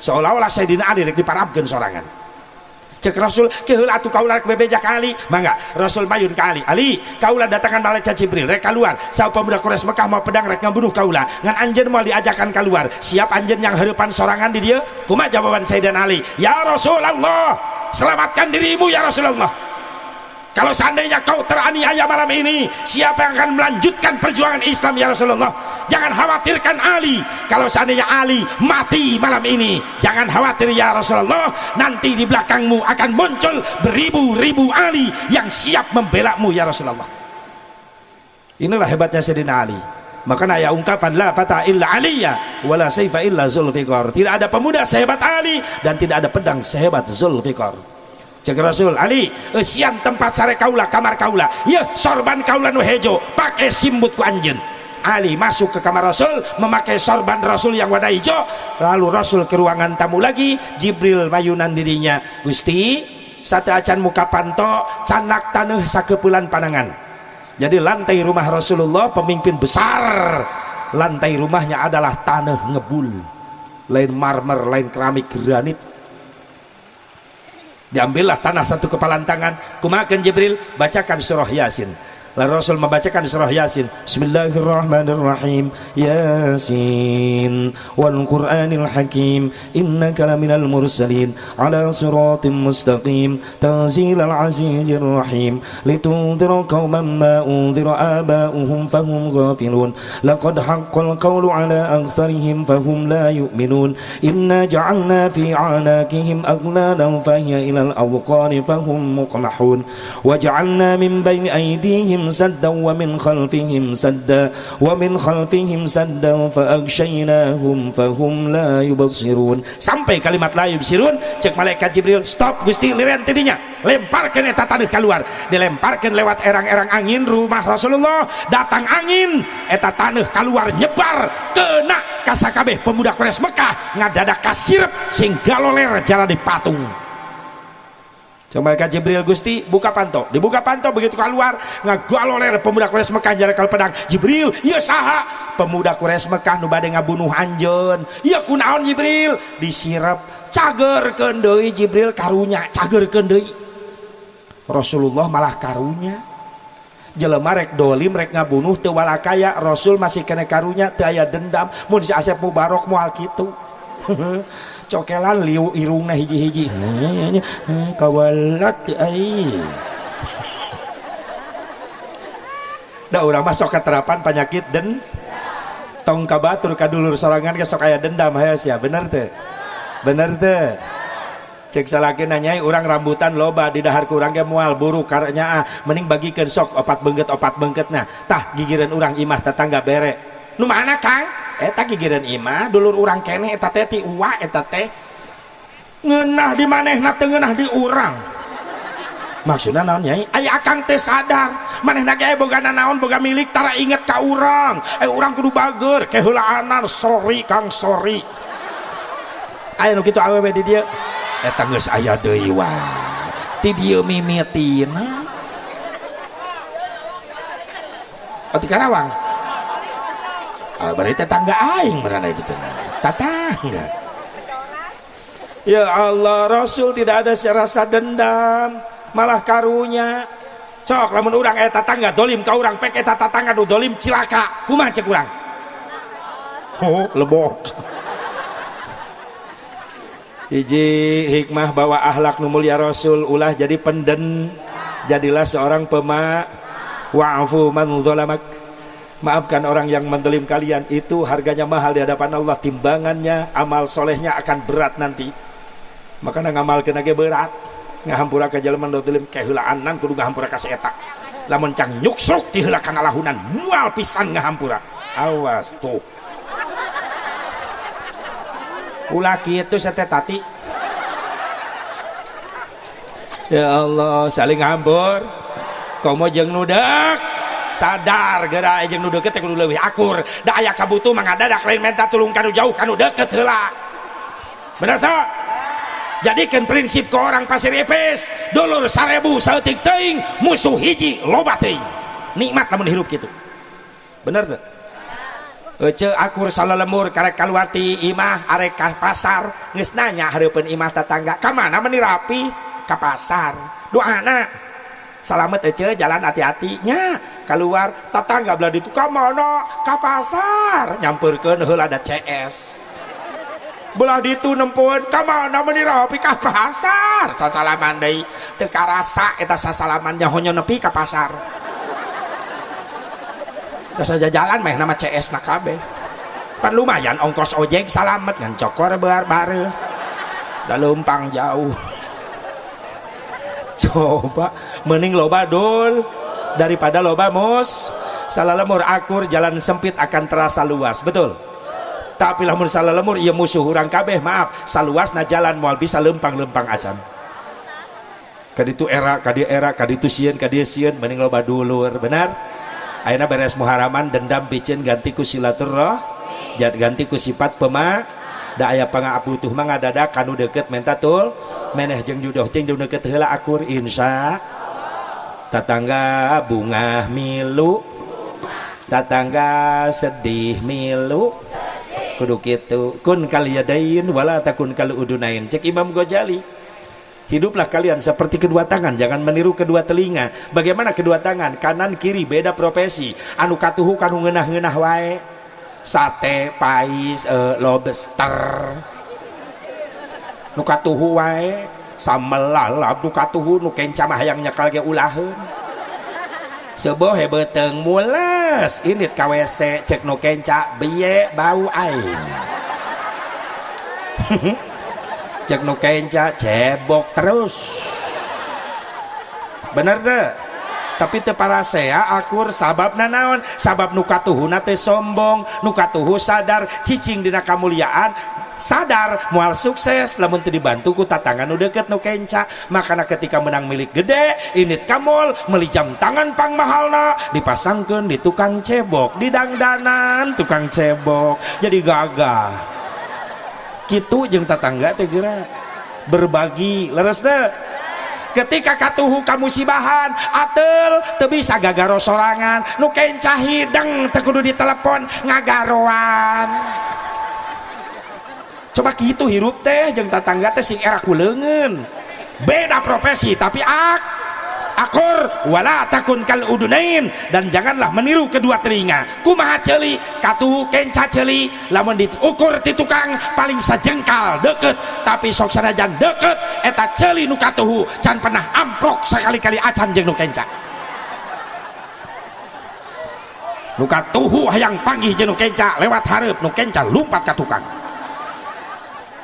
Seolah-olah Sayyidina Ali rek diparabkeun sorangan. Cek Rasul, keheul atuh kaula rek bebeja ka Ali. Mangga Rasul mayun ka Ali. Ali, kaula datangan malaikat Jibril rek keluar. Saur pemuda Quraisy Mekah mau pedang rek ngabunuh kaula. Ngan anjeun moal diajakan keluar. Siap anjeun yang heurepan sorangan di dieu? Kumaha jawaban Sayyidina Ali? Ya Rasulullah, selamatkan dirimu ya Rasulullah. Kalau seandainya kau teraniaya malam ini, siapa yang akan melanjutkan perjuangan Islam ya Rasulullah? Jangan khawatirkan Ali. Kalau seandainya Ali mati malam ini, jangan khawatir ya Rasulullah. Nanti di belakangmu akan muncul beribu-ribu Ali yang siap membelamu ya Rasulullah. Inilah hebatnya Sayyidina Ali. Maka aya ungkapan la fata illa aliyya wala saifa illa Zulfiqar. Tidak ada pemuda sehebat Ali dan tidak ada pedang sehebat Zulfiqar. Cek Rasul, Ali, eusian tempat sare kaula, kamar kaula, ya sorban kaula nu hejo, pake simbut ku anjeun. Ali masuk ke kamar Rasul memakai sorban Rasul yang warna hijau. Lalu Rasul ke ruangan tamu lagi, Jibril mayunan dirinya. Gusti, sateuacan muka panto, candak taneuh sakepulan panangan. Jadi lantai rumah Rasulullah, pemimpin besar, lantai rumahnya adalah tanah ngebul, lain marmer, lain keramik, granit. Diambillah tanah satu kepalan tangan. Kumakan Jibril, bacakan surah Yasin. Lalu Rasul membacakan surah Yasin. Bismillahirrahmanirrahim. Yasin wal Qur'anil Hakim, innaka laminal mursalin ala siratim mustaqim, tanzilal azizir rahim, litundhira qauman ma undhira aba'uhum fahum ghafilun, laqad haqqal qawlu ala aktsarihim fahum la yu'minun, inna ja'alna fi a'naqihim aghlalan fahiya ilal adqani fahum muqmahun, wa ja'alna min baini aydihim sadda wa min khalfihim sadda wa min khalfihim sadda fa aghshaynahum fahum la yubsirun. Sampai kalimat la yubsirun, cek malaikat Jibril, stop Gusti, liren tidinya, lemparkeun eta taneuh keluar. Dilemparkeun lewat erang-erang angin rumah Rasulullah, datang angin, eta taneuh keluar nyebar kena kasakabeh pemuda Quraisy Mekah, ngadadak kasirep sing galoler jara dipatung. Coba malaikat Jibril, Gusti buka panto, dibuka panto, begitu keluar ngagaloler pemuda Quraisy Mekah jarakal pedang. Jibril, ieu saha? Pemuda Quraisy Mekah nu bade ngabunuh anjeun. Ieu kunaon Jibril? Disirep, cagerkeun deui Jibril, karunya, cagerkeun deui. Rasulullah malah karunya. Jelema rek dolim rek ngabunuh teu walakaya, Rasul masih kena karunya, teu aya dendam. Mun si Asep Mubarok moal kitu. Cokelan liu irungna hiji-hiji, kawalat ai. Da urang mah sok katerapan penyakit den tong ka batur ka dulur sorangan ge sok aya dendam hayo sia, bener teu? Bener teu? Cek salaki nanyai urang rambutan loba di dahar ku urang ge moal buruk karenya ah, mending bagikeun sok opat beungkeut nah tah gigireun urang imah tetangga bere. Nu mana Kang? Eta gigireun imah dulur urang keneh eta teh ti uwa eta teh ngeunah di manehna teu ngeunah di urang. Maksudna naon nyai? Aya akang teh sadar manehna ge boga naon boga milik tara inget ka urang. Urang kudu bager keheulaanan, sorry Kang, sorry. Aya nu kitu awewe di dieu eta geus aya deui wae ti dieu mimitina. Oh, di Karawang. Berarti tetangga aing berada gitu, tetangga. Ya Allah, Rasul tidak ada rasa dendam, malah karunya. Sok lamun urang eta tetangga dolim ka urang, pek eta tetangga nu dolim cilaka, kumaha cek urang? Oh, lebok. Hiji hikmah bahwa akhlak nu mulia Rasul, ulah jadi penden, jadilah seorang pema. Wa'fu man zalamak. Maafkan orang yang mendolim kalian, itu harganya mahal di hadapan Allah, timbangannya amal solehnya akan berat nanti. Makanya ngamalkeun ge berat, ngahampura ka jelema nu dolim keheulaanan kudu ngahampura ka si eta. Lamun cang nyuksruk ti heula kana lahunan moal pisan ngahampura. Awas tuh. Ulah kitu sate tati. Ya Allah, saling ngambur. Komo jeung nu deuk sadar geura jeung nu deukeut teh kudu leuwih akur. Da aya kabutuh mah ngadadak lain minta tulung kanu jauh, kanu deukeut heula. Bener teu? Jadikeun prinsip ke orang Pasir Ipis, dulur 1000 saeutik teuing, musuh hiji loba teuing. Nikmat lamun hirup kitu. Bener teu? Ece akur salalemur karek kaluar ti imah arek ka pasar, geus nanya hareupeun imah tetangga, ka mana meni rapi? Ka pasar. Doana salamet ece, jalan hati-hati nya. Keluar tetangga belah ditu, ka mana? Ka pasar. Nyamperkeun heula ada CS. Belah ditu nempoeun, ka mana meni rapi? Ka pasar. Sasalaman deui teu karasa eta sasalaman nya honyo nepi ka pasar. Geus aja jalan meh nama CS na kabeh. Pan lumayan ongkos ojek salamet ngan cokor bear bareuh. Da leumpang jauh. Coba mending loba dul daripada loba mus. Salalemur akur jalan sempit akan terasa luas, betul. Tapi lamun salalemur ieu musuh urang kabeh, maaf, saluasna jalan moal bisa lempang-lempang acan. Kaditu era, kadieu era, kaditu sieun, kadieu sieun, mending loba dulur, benar? Ayeuna beres muharaman dendam piceun ganti ku silaturahmi, ganti ku sifat pema. Da aya pangabutuh mah ngadadak kanu deukeut menta tul meneh jeung judoh jeung deukeut heula akur insya. Tatangga bungah milu, tatangga sedih milu, kudu kitu. Kun kal yadain wala takun kal udunain. Cek Imam Ghazali, hiduplah kalian seperti kedua tangan, jangan meniru kedua telinga. Bagaimana kedua tangan? Kanan kiri beda profesi. Anu katuhu kanu ngeunah-ngeunah wae. Sate, pais, lobster. Nu katuhu wae, sambel lalap nu katuhu nu kenca mah hayang nyekal ge ulaheun. Seueuh beuteung mules, indit ka WC cek nu kenca biye bau aing. Cek nu kenca cebok terus. Bener teu? Tapi teu parasea akur sababna naon? Sabab nu katuhuna teh sombong, nu katuhu sadar cicing dina kamuliaan, sadar moal sukses lamun teu dibantu ku tatangga nu deukeut nu kenca. Makana ketika menang milik gede, indit ka mall meuli jam tangan pangmahalna dipasangkeun di tukang cebok, di dangdanan tukang cebok, jadi gagah. Kitu jeung tatangga teh geura berbagi, leres teu? Ketika katuhu kamusibahan atel teu bisa gagaro sorangan, nu kenca hideng teu kudu ditelepon ngagaroan. Coba kitu hirup teh jeung tatangga teh sing era ku leungeun. Beda profesi tapi akur wala takun kal udunain, dan janganlah meniru kedua telinga. Kumaha ceuli katuhu kenca ceuli, lamun diukur ti tukang paling sajengkal deket, tapi sok sanajan deket eta ceuli nu katuhu can pernah amprok sakali-kali acan jeung nu kenca. Nu katuhu hayang panggih jeung nu kenca lewat hareup, nu kenca lumpat ka tukang.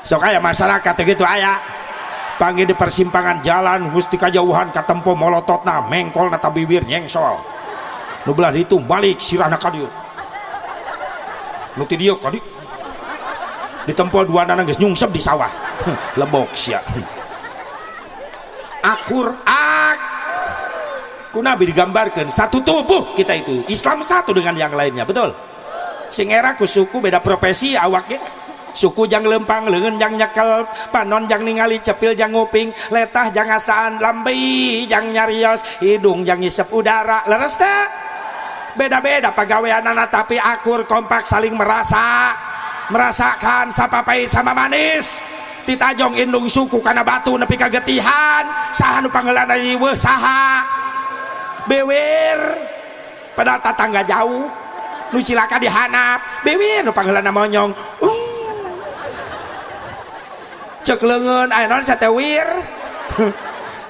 Sok aya masyarakat gitu aya panggil di persimpangan jalan gusti kajauhan katempo molototna mengkolna ta bibir nyengsol, nu belah ditu balik sirahna ka dieu, nu ti dieu ka dieu ditempo duanana geus nyungsep di sawah. Lebok sia. Akur ak ku Nabi digambarkeun satu tubuh kita itu, Islam satu dengan yang lainnya, betul? Sing era ku suku beda profesi awaknya. Suku jang lempang, leungeun jang nyekel, panon jang ningali, cepil jang nguping, letah jang ngasaan, lambi jang nyarios, hidung jang ngisep udara. Leres teh? Beda-beda pagaweanana tapi akur, kompak, saling merasa, merasakan sapapait sama manis. Titajong indung suku kana batu nepi ka getihan, saha nu panggeulana riweuh saha? Bewir. Padahal tatangga jauh, nu cilaka dihanap, bewir nu panggeulana monyong. Cek leungeun aya naon satewir.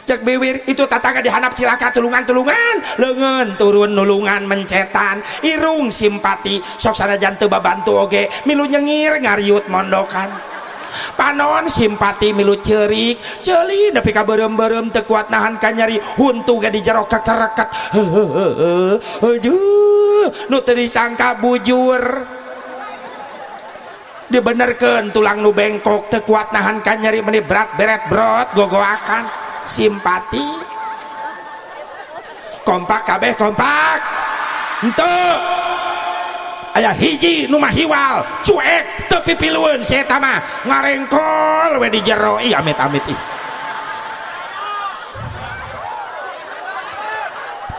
Cek biwir itu tatangga dihanap cilaka tulungan-tulungan, leungeun turun nulungan mencetan, irung simpati sok sanajan teu babantu oge milu nyengir ngariut mondokan. Panon simpati milu ceurik, ceuli nepi ka beureum-beureum teu kuat nahan ka nyeri, huntu ge di jero kekereket. Heuheuh, aduh, nu teu disangka bujur. Dibenerkeun tulang nu bengkok teu kuat nahan ka nyeri meni berat beret brot gogoakan. Simpati kompak kabeh kompak henteu aya hiji nu mahiwal cuek teu pipilueun si eta mah ngarengkol we di jero. Ih amit-amit ih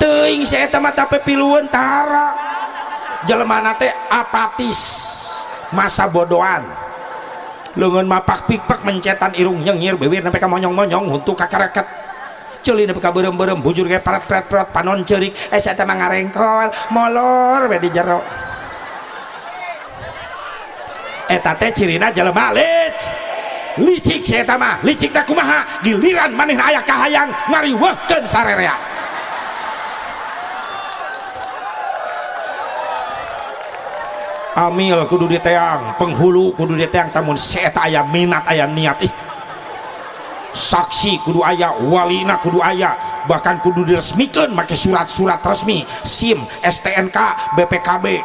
teuing si eta mah teu pipilueun tara. Jelema teh apatis, masa bodohan, leungeun mapak pikpak mencetan irung nyengir bibir sampai ka monyong-monyong huntu kakareket, ceuli nepi ka beureum-beureum bujur ge paret-pret-pret panon ceurik eta mah ngarengkol molor we di jero. Eta teh cirina jelema licik si eta mah. Licik teh kumaha? Giliran manehna aya kahayang ngariweuhkeun sarerea. Amil kudu diteang, penghulu kudu diteang, tamun si eta aya minat aya niat ih. Saksi kudu aya, walina kudu aya, bahkan kudu diresmikeun make surat-surat resmi, SIM, STNK, BPKB.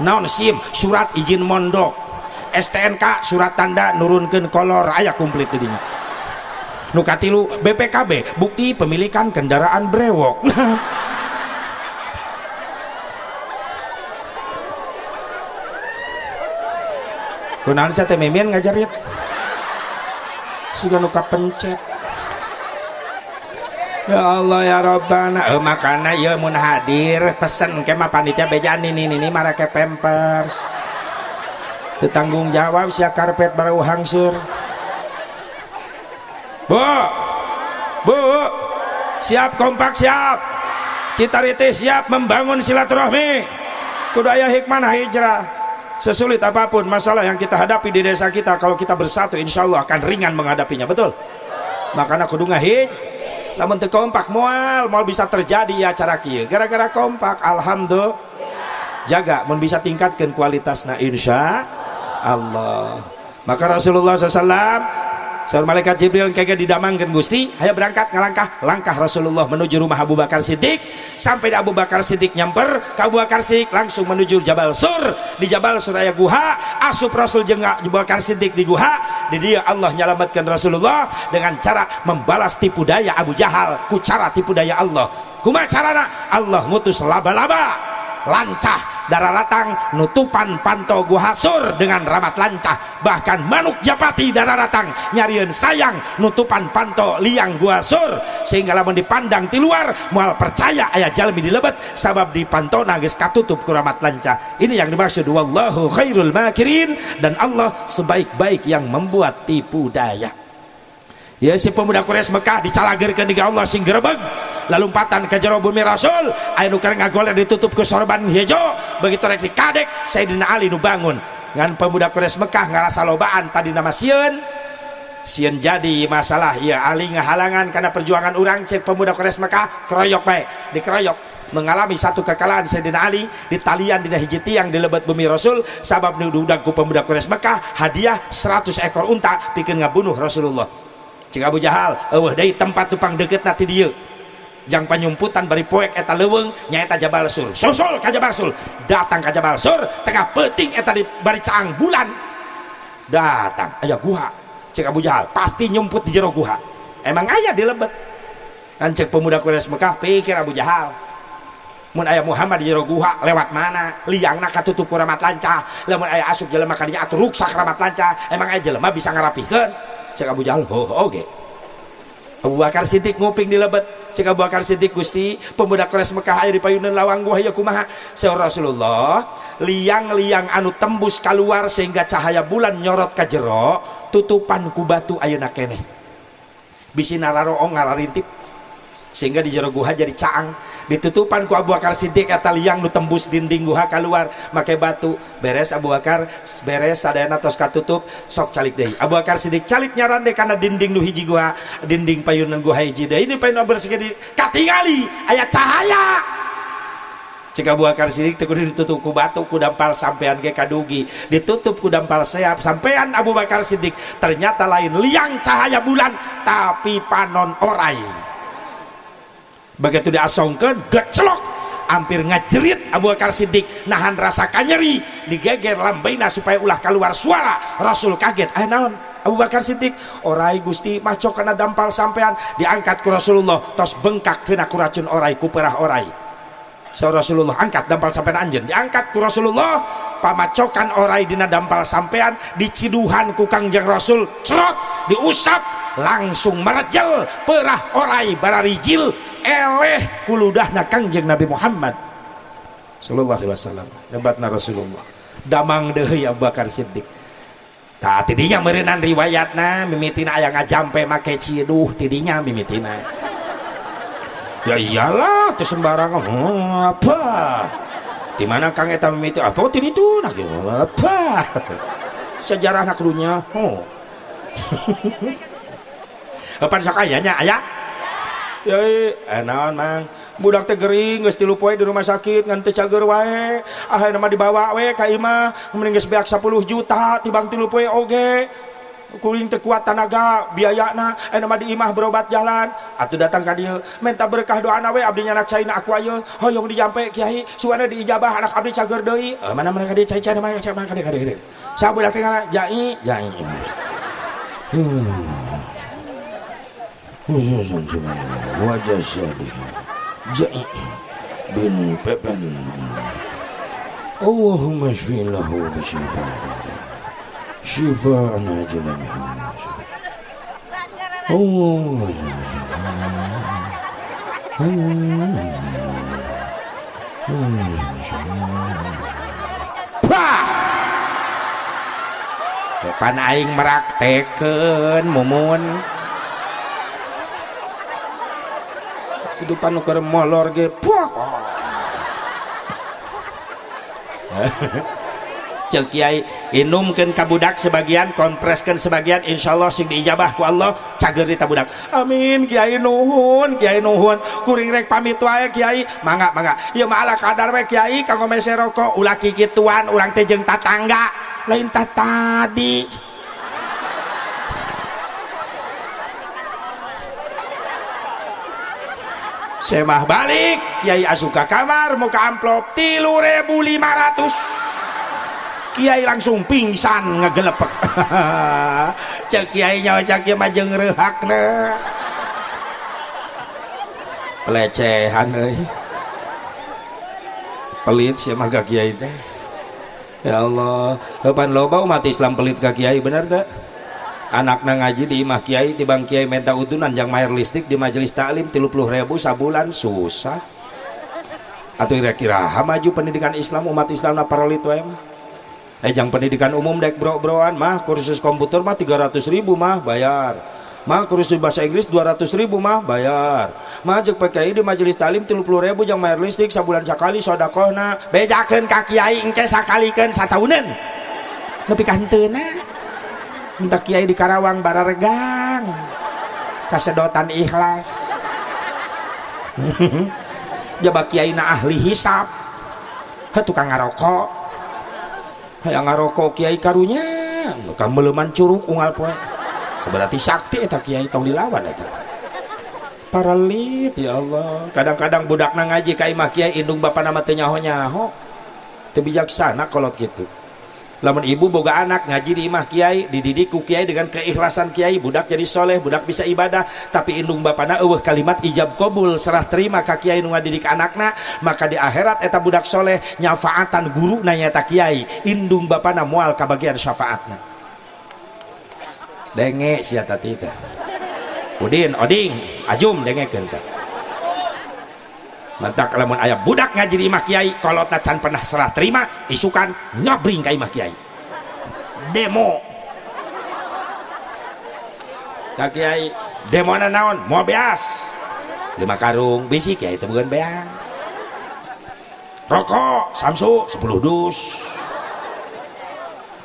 Naon SIM? Surat izin mondok. STNK surat tanda nurunkeun kolor, aya komplit di dinya. Nu katilu BPKB, bukti pemilikan kendaraan brewok. Kunaon sia teh mimian ngajarit siga nu kapencet. Ya Allah ya Rabbana, makana ieu mun hadir pesen ke mah panitia bejaan ini marake pampers. Teu tanggung jawab sia karpet barau hangsur. Bu. Bu, siap kompak siap. Citariti siap membangun silaturahmi. Kudu aya hikmah hijrah. Sesulit apapun masalah yang kita hadapi di desa kita, kalau kita bersatu insya Allah akan ringan menghadapinya, betul? Makanya kudu ngahij. Lamun teu kompak moal bisa terjadi ya cara kieu. Gara-gara kompak alhamdulillah. Jaga mun bisa tingkatkan kualitasna insya Allah. Maka Rasulullah SAW saur malaikat Jibril kege didamangkeun Gusti, hayo berangkat ngalangkah. Langkah Rasulullah menuju rumah Abu Bakar Siddiq. Sampai di Abu Bakar Siddiq nyamper ke Abu Bakar Siddiq langsung menuju Jabal Sur. Di Jabal Sur aya guha, asup Rasul jeung Abu Bakar Siddiq di guha. Di dia Allah nyelamatkan Rasulullah dengan cara membalas tipu daya Abu Jahal ku cara tipu daya Allah. Kumaha carana? Allah ngutus laba-laba lancah dararatang nutupan panto Guha Sur dengan ramat lancah, bahkan manuk japati dararatang nyarieun sayang nutupan panto liang Guha Sur, sehingga lamun dipandang ti luar moal percaya aya jalmi di lebet sabab di pantona geus katutup ku ramat lancah. Ini yang dimaksud wallahu khairul makirin, dan Allah sebaik-baik yang membuat tipu daya. Ya si pemuda Quraisy Mekah dicalagerkeun di Allah sing gerebeg lalumpatan ke jero bumi Rasul, aya nu keur ngagoler ditutup ku sorban hejo, begitu rek dikadek Sayyidina Ali nu bangun. Ngan pemuda Quraisy Mekah ngarasa lobaan tadi nama sieun sieun jadi masalah ya Ali ngahalangan karena perjuangan urang. Cek pemuda Quraisy Mekah keroyok bae, dikeroyok mengalami satu kekalahan Sayyidina Ali di talian dina hiji tiang di lebet bumi Rasul, sabab nu diundang ku pemuda Quraisy Mekah hadiah 100 ekor unta pikeun ngabunuh Rasulullah. Cek Abu Jahal eueuh deui tempat tupang deukeutna ti dieu jang panyumputan bari poek eta leuweung nyaeta Jabal Sur. Susul ka Jabal Sur, datang ka Jabal Sur tengah peuting eta di bari caang bulan datang aya guha. Cek Abu Jahal pasti nyumput di jero guha, emang aya di lebet kan. Cek pemuda Quraisy Mekah pikir Abu Jahal mun aya Muhammad di jero guha lewat mana liangna katutup ku ramat lancah, lamun aya asup jelema ka dinya atuh ruksak ramat lancah, emang aya jelema bisa ngarapihkeun. Cek Abu Jahal oh oge. Abu Bakar Siddiq nguping di lebet. Cek Abu Bakar Siddiq Gusti pemuda Quraisy Mekah aya di payunan lawang gua ya kumaha. Saur Rasulullah liang-liang anu tembus keluar sehingga cahaya bulan nyorot ka jero tutupan ku batu ayeuna keneh bisi nararoong ngalarintip sehingga di jero guha jadi caang. Ditutupan ku Abu Bakar Siddiq eta liang nu tembus dinding guha keluar make batu. Beres Abu Bakar beres sadayana tos katutup sok calik deui. Abu Bakar Siddiq calik nyarande kana dinding nu hiji guha, dinding payunan guha hiji deui ini payunan bersih di katingali aya cahaya. Cek Abu Bakar Siddiq teu kudu ditutup ku batu ku dampal sampean ge kadugi, ditutup ku dampal seap sampean Abu Bakar Siddiq ternyata lain liang cahaya bulan tapi panon orai. Begitu diasongkeun gecelok hampir ngajerit Abu Bakar Siddiq nahan rasa kanyeri digeger lambaina supaya ulah keluar suara. Rasul kaget, naon Abu Bakar Siddiq orai Gusti macok kana dampal sampean. Diangkat ku Rasulullah tos bengkak kena ku racun orai ku perah orai. Saur Rasulullah angkat dampal sampean anjeun, diangkat ku Rasulullah pamacokan orai dina dampal sampean diciduhan ku Kangjeng Rasul cerot diusap langsung merejel perah orai bararijil eleh kuludahna Kangjeng Nabi Muhammad sallallahu alaihi wasallam. Hebatna Rasulullah damang deui Abu Bakar Siddiq. Tah tidinya meureunnan riwayatna mimitina aya ngajampe make ciduh tidinya mimitina. Ya iyalah teu sembarangan apa di mana Kang eta mimiti apa ti ditu nah apa sejarahna kudunya oh pan sok aya nya aya ya naon mang budak teh gering geus 3 poe di rumah sakit ngan teu cager wae akhirna mah dibawa we ka imah mending geus beak 10 juta tibang 3 poe oge kuring teu kuat tanaga biayana ayeuna mah di imah berobat jalan atuh datang ka dieu minta berkah doana we abdi nyanak caina aku ayeuna hoyong dijampe kiai suana diijabah anak abdi cager deui mana mereka di cai-cai mana cai mana ka dieu sa budak teh ngaran jai jai khususan wajah syadih jai bin Pepen Allahumma shfi lahu bi shifa Syifaan ajilan. Allah. Wah. Pan aing meraktekeun mumun. Kehidupan nu keur molor ge. Ceuk kiai inumkeun ka budak sebagian, kompreskeun sebagian, insyaallah sing diijabah ku Allah cager di budak. Amin kiai nuhun, kiai nuhun. Kuring rek pamit wae kiai, mangga mangga. Ieu mah ala kadar we kiai kanggo mese rokok, ulah kikituan urang teh jeung tatangga. Lain tah tadi. Semah balik kiai asup ka kamar muka amplop 3.500. Kiai langsung pingsan ngegelepek. Cek kiai nyawa cek kiai mah jeung reuhakna. Pelecehan euy. Pelit sia mah ka kiai teh. Ya Allah, kapan loba umat Islam pelit ka kiai bener teh? Anakna ngaji di imah kiai tibang kiai minta udunan jang mayar listrik di majelis taklim 30.000 sabulan susah. Atuh kira-kira maju pendidikan Islam umat Islamna paralit wae mah. Jang pendidikan umum dek bro-broan mah kursus komputer mah 300.000 mah bayar. Mah kursus bahasa Inggris 200.000 mah bayar. Mah jeung PKI di majelis taklim 30.000 jang mayar listrik sabulan sakali sodakohna bejakeun ka kiai engke sakalikeun satauneun. Nepi ka henteuna. Minta kiai di Karawang bararegang kasedotan ikhlas. Jaba kiai na ahli hisap. Heuh tukang ngarokok. Hayang ngarokok kiai karunya ka meuleuman curug unggal poe. Berarti sakti eta kiai tong dilawan eta. Paralit ya Allah. Kadang-kadang budakna ngaji ka imah kiai indung bapana mah teu nyaho-nyaho. Teu bijaksana kolot kitu. Lamun ibu boga anak ngaji di imah kiai, dididik ku kiai dengan keikhlasan kiai, budak jadi soleh, budak bisa ibadah, tapi indung bapana eueuh kalimat ijab qabul serah terima ka kiai nu ngadidik anakna, maka di akhirat eta budak soleh nyafaatan guruna nyaeta kiai, indung bapana moal kabagian syafaatna. Denge sia tadi teh. Udin, oding, ajum dengekeun teh. Mantak lamun aya budak ngaji di imah kiai, kolotna can pernah serah terima, isukan ngabring ka imah kiai. Demo. Ka kiai, demona naon? Moal beas. 5 karung bisi kiai teh bukan beas. Rokok Samsu 10 dus.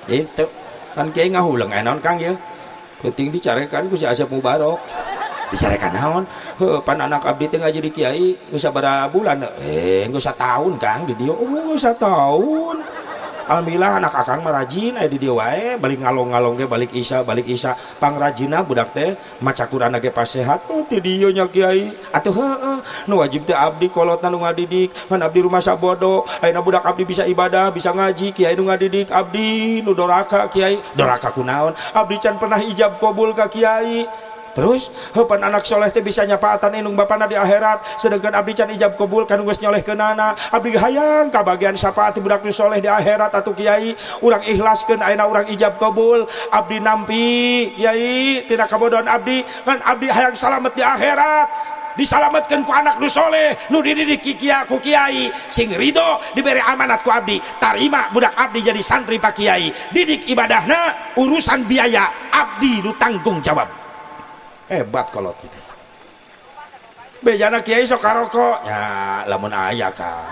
Itu kan kiai ngahuleng aya naon Kang ieu? Penting dicarekan ku si Asep Mubarok. Dicarekan naon? Heuh, pan anak abdi teh ngaji di kiai geus sabaraha bulan? Geus satahun Kang di dieu. Oh, satahun. Alhamdulillah anak akang mah rajin aya di dieu wae, balik ngalong-ngalong ge balik isya. Pangrajina budak teh maca Quran ge pas sehat. Oh, ti dieu nya kiai. Atuh heueuh, nu wajib teh abdi kolotna nu ngadidik, ngan abdi rumah sabodo. Ayeuna budak abdi bisa ibadah, bisa ngaji, kiai nu ngadidik abdi nu doraka kiai. Doraka kunaon? Abdi can pernah ijab qabul ka kiai. Terus heupan anak soleh teh bisa nyapaatan indung bapana di akhirat, sedangkan abdi can ijab qabul kan geus nyolehkeunana. Abdi hayang kabagian syafaat budak nu soleh di akhirat atuh kiai, urang ikhlaskeun ayeuna urang ijab qabul, abdi nampi kiai tina kabodohan abdi, ngan abdi hayang salamet di akhirat. Disalametkeun ku anak nu soleh nu dididik ku kiai, sing ridho diberi amanat ku abdi, tarima budak abdi jadi santri pak kiai, didik ibadahna, urusan biaya abdi nu tanggung jawab. Hebat kalau kita. Bejana kiai sok karokok, ya lamun aya kan.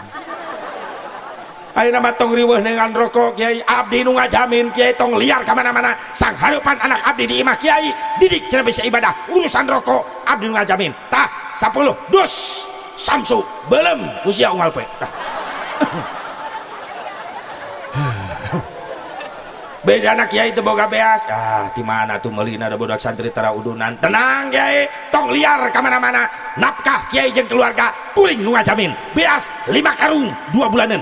Ayeuna mah tong riweuh dengan rokok kiai, abdi nu ngajamin kiai tong liar ka mana-mana. Sang hareupan anak abdi di imah kiai, didik cenah bisa ibadah, urusan rokok abdi nu ngajamin. Tah 10 dus Samsu belum ku sia unggal poe. Tah. Bejana kiai teu boga beas. Ah, di mana tuh meulina da budak santri tara udunan. Tenang kiai, tong liar ka mana-mana. Nafkah kiai jeung keluarga kuring nu ngajamin. Beas 5 karung 2 bulanan.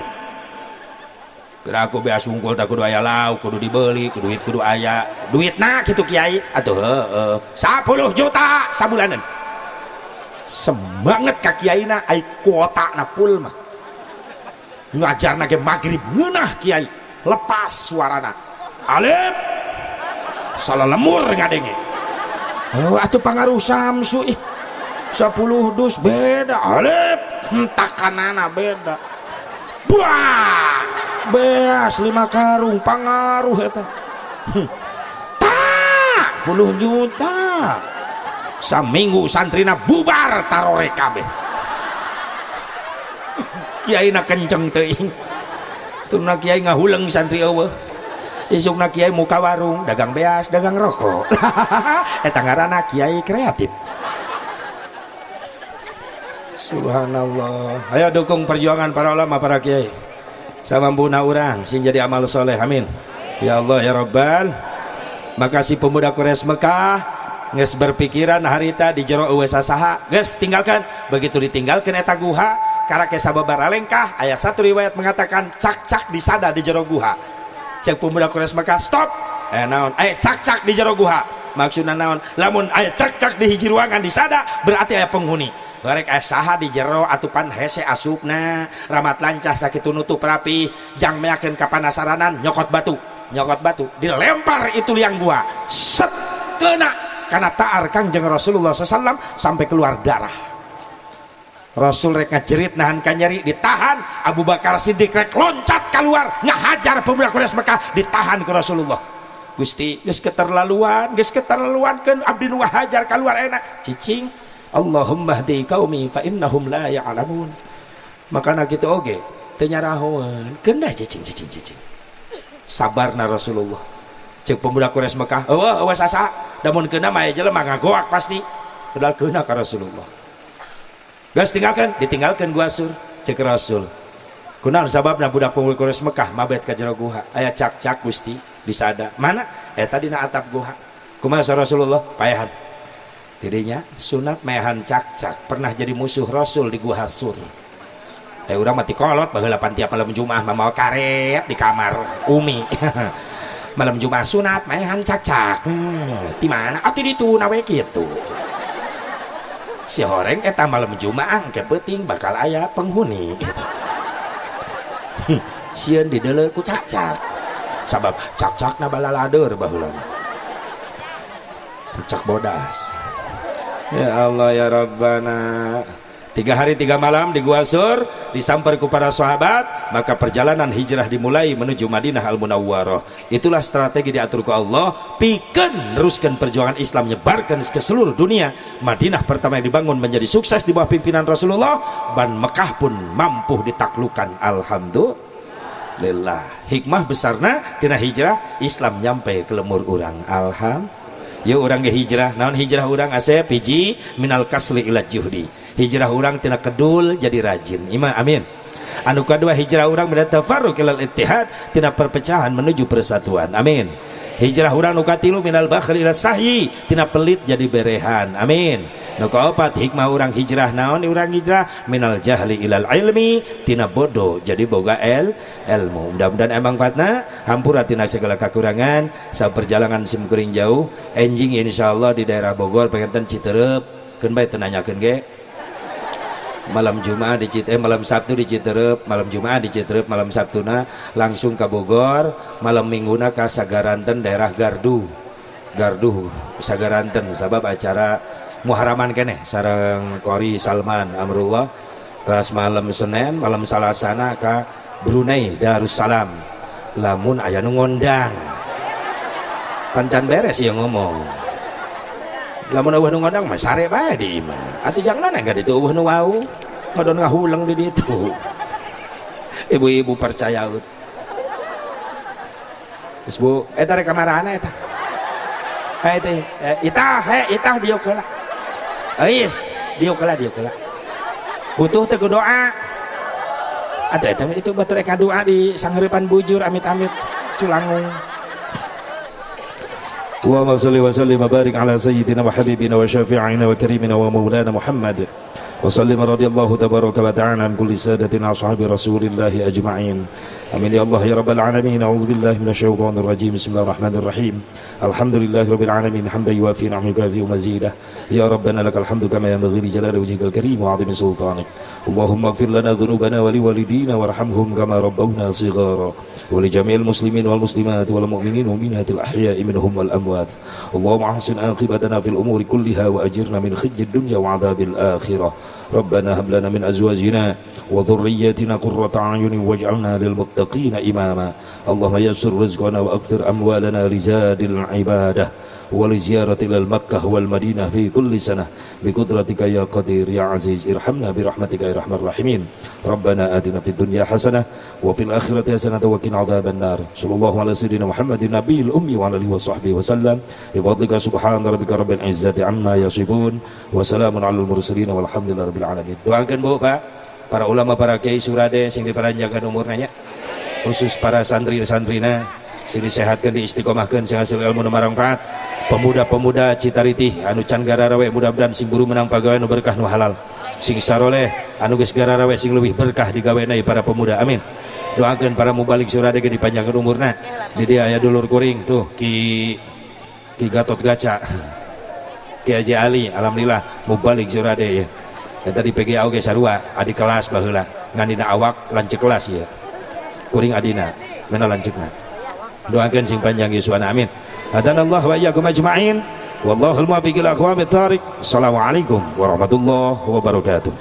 Geura aku beas wungkul tah kudu aya lauk, kudu dibeli, kudu duit kudu aya. Duitna kitu kiai. Atuh heueuh. 10 juta sabulanan. Semangat ka kiaina ai kuotana pul mah. Ngajarna ge magrib ngeunah kiai. Lepas suarana. Alif Salah lemur ngadenge. Oh, atuh pangaruh Samsu ih. 10 dus beda, alif hentakanana beda. Buah! Beas 5 karung pangaruh eta. Tak 10 juta. Saminggu santrina bubar tarore kabeh. Kiaina kenceng teuing. Tuna kiai ngahuleng santri eueuh. Isukna kiai muka warung, dagang beas, dagang rokok. Eta ngaranna kiai kreatif. Subhanallah. Ayo dukung perjuangan para ulama, para kiai. Samampuna urang sing jadi amal soleh. Amin. Ya Allah ya Rabbal. Makasih pemuda Quraisy Mekah geus berpikiran harita di jero eueuh sasaha, geus tinggalkan. Begitu ditinggalkan eta guha, karake sababaraha lengkah, aya satu riwayat mengatakan cak-cak disada di jero guha. Cek pemuda Quraisy Mekah, stop. Naon? Aya cak-cak di jero guha. Maksudna naon? Lamun aya cak-cak di hiji ruangan disada, berarti aya penghuni. Rek aya saha di jero atupan hese asupna, ramat lancah sakitu nutup rapi, jang meakeun kapanasaranan, nyokot batu. Nyokot batu, dilempar itu liang gua. Set kena karena taar Kangjeng Rasulullah SAW sampai keluar darah. Rasul rek ngajerit nahan kanyeri ditahan. Abu Bakar Siddiq rek loncat keluar ngahajar pemuda Quraisy Mekah, ditahan ke Rasulullah. Gusti geus keterlaluan, geus keterlaluan keun abdi nu ngahajar keluar enak. Cicing, Allahumma hdi qaumi fa innahum la ya'lamun. Makana kitu oge teu nyarahoeun, keun dah cicing cicing cicing. Sabarna Rasulullah. Cek pemuda Quraisy Mekah, eueuh eueuh sasa, da mun keuna mah jelema ngagoak pasti. Padahal keuna ka Rasulullah. Geus tinggalkan, ditinggalkan gua Sur, cek Rasul. Kunaon sababna budak pemuda Quraisy Mekah mabet ka jero guha? Aya cak-cak Gusti disada. Mana? Eta dina atap guha. Kumaha Rasulullah? Paehan. Tidinya sunat maehan cak-cak pernah jadi musuh Rasul di gua Sur. Urang mati kolot baheula pan tiap malam Jumat mamawa karet di kamar Umi. Malam Jumat sunat maehan cak-cak. Di mana? Atuh ditu nawe kitu. Si horeng eta malam Jumat engke peuting bakal aya penghuni gitu. Sieun dideuleu ku cak-cak. Sabab cak-cakna balalader baheula. Cak bodas. Ya Allah ya Rabbana. 3 hari 3 malam di Gua Sur disamper ku para sahabat, maka perjalanan hijrah dimulai menuju Madinah Al-Munawwarah. Itulah strategi diatur ku Allah pikeun neruskeun perjuangan Islam, nyebarkan ke seluruh dunia. Madinah pertama yang dibangun menjadi sukses di bawah pimpinan Rasulullah, dan Mekah pun mampu ditaklukkan. Alhamdulillah. Hikmah besarna tina hijrah, Islam nyampe ke lemur urang. Alhamdulillah. Yuk urang ge hijrah, naon hijrah urang asep hiji minal kasli ila juhdi. Hijrah urang tina kedul jadi rajin. Ima amin. Anu kadua hijrah urang minat tafarruq ilal ittihad, tina perpecahan menuju persatuan. Amin. Hijrah urang nu katilu minal bakhli ila sahyi, tina pelit jadi berehan. Amin. Nu kaopat hikmah urang hijrah naon urang hijrah minal jahli ilal ilmi, tina bodoh jadi boga ilmu. Mudah-mudahan emang fatna hampura tina segala kekurangan. Sa perjalanan sim kuring jauh enjing insyaallah di daerah Bogor pengen Citerep keun bae teu nanyakeun ge. Malam Jumat di Citerep, malam Sabtu di Citerep, malam Jumat di Citerep, malam Sabtuna langsung ke Bogor, malam Mingguna ke Sagaranten daerah Gardu. Gardu Sagaranten sabab acara Muharaman keneh sareng Qori Salman Amrullah. Terus malam Senin, malam Salasana ke Brunei Darussalam. Lamun aya nu ngondang. Pancan beres ieu ngomong. Lamun eueuh nu ngondang mah sare bae di imah. Atuh jangan enggak ditu eueuh nu wau. Madon ngahuleng di ditu. Ibu-ibu percaya. Geus Bu, eta rek kamarana eta? Teh, itah, itah diuk heula. Euis, diuk heula, diuk heula. Butuh teh ku doa. Atuh eta itu batur rek doa di sangheurepan bujur amit-amit culangung. Allahumma shalli wa sallim wa barik ala sayyidina wa habibina wa syafi'ina wa karimina wa maulana Muhammad وسلم. رضي الله تبارك وتعالى عن كل سادتنا أصحاب رسول الله أجمعين. آمين يا الله يا رب العالمين. أعوذ بالله من الشيطان الرجيم. بسم الله الرحمن الرحيم. الحمد لله رب العالمين حمدا يوافي نعمه ويكافئ مزيده. يا ربنا لك الحمد كما ينبغي لجلال وجهك الكريم وعظيم سلطانك. اللهم اغفر لنا ذنوبنا ولوالدينا وارحمهم كما ربونا صغارا، ولجميع المسلمين والمسلمات والمؤمنين والمؤمنات الأحياء منهم والأموات. اللهم أحسن عاقبتنا في الأمور كلها وأجرنا من خزي الدنيا وعذاب الآخرة. ربنا هب لنا من أزواجنا وذرياتنا قرة أعين واجعلنا للمتقين إماما. اللهم يسر رزقنا وأكثر أموالنا لزاد العبادة ولزيارة إلى المكة والمدينة في كل سنة بقدرتك يا قدير يا عزيز. ارحمنا برحمتك يا أرحم الراحمين. ربنا آتنا في الدنيا حسنة وفي الآخرة حسنة وقنا عذاب النار. صلى الله على سيدنا محمد النبي الأمي وعلى آله وصحبه وسلم. بفضلك سبحان ربك رب العزة عما يصفون وسلام على المرسلين والحمد لله رب العالمين. Doakan, Bu, Pak, para ulama, para kiai Surade sing dipanjangkan umurnya, khusus para santri-santrina sing disehatkan, diistiqomahkan, sing hasil ilmu nu manfaat. Pemuda-pemuda Citaritih anu can gararawe, mudah-mudahan sing buru menang pagawe nu berkah, nu halal, sing saroleh. Anu geus gararawe, sing leuwih berkah digawena para pemuda, amin. Doakan para mubalig Surade ge dipanjangkan umurna. Di dia aya dulur kuring tuh, Ki Ki Gatot Gaca, Ki Haji Ali, alhamdulillah mubalig Surade ya. Eta di PGA oge sarua adik kelas baheula, ngan dina awak lanceuk kelas ya, kuring adina mana lanceukna. Doakan sing panjang yuswana, amin. Hadanallah wa iyyakum ajma'in, wallahul muwaffiq ila aqwamit thariq. Assalamualaikum warahmatullahi wabarakatuh.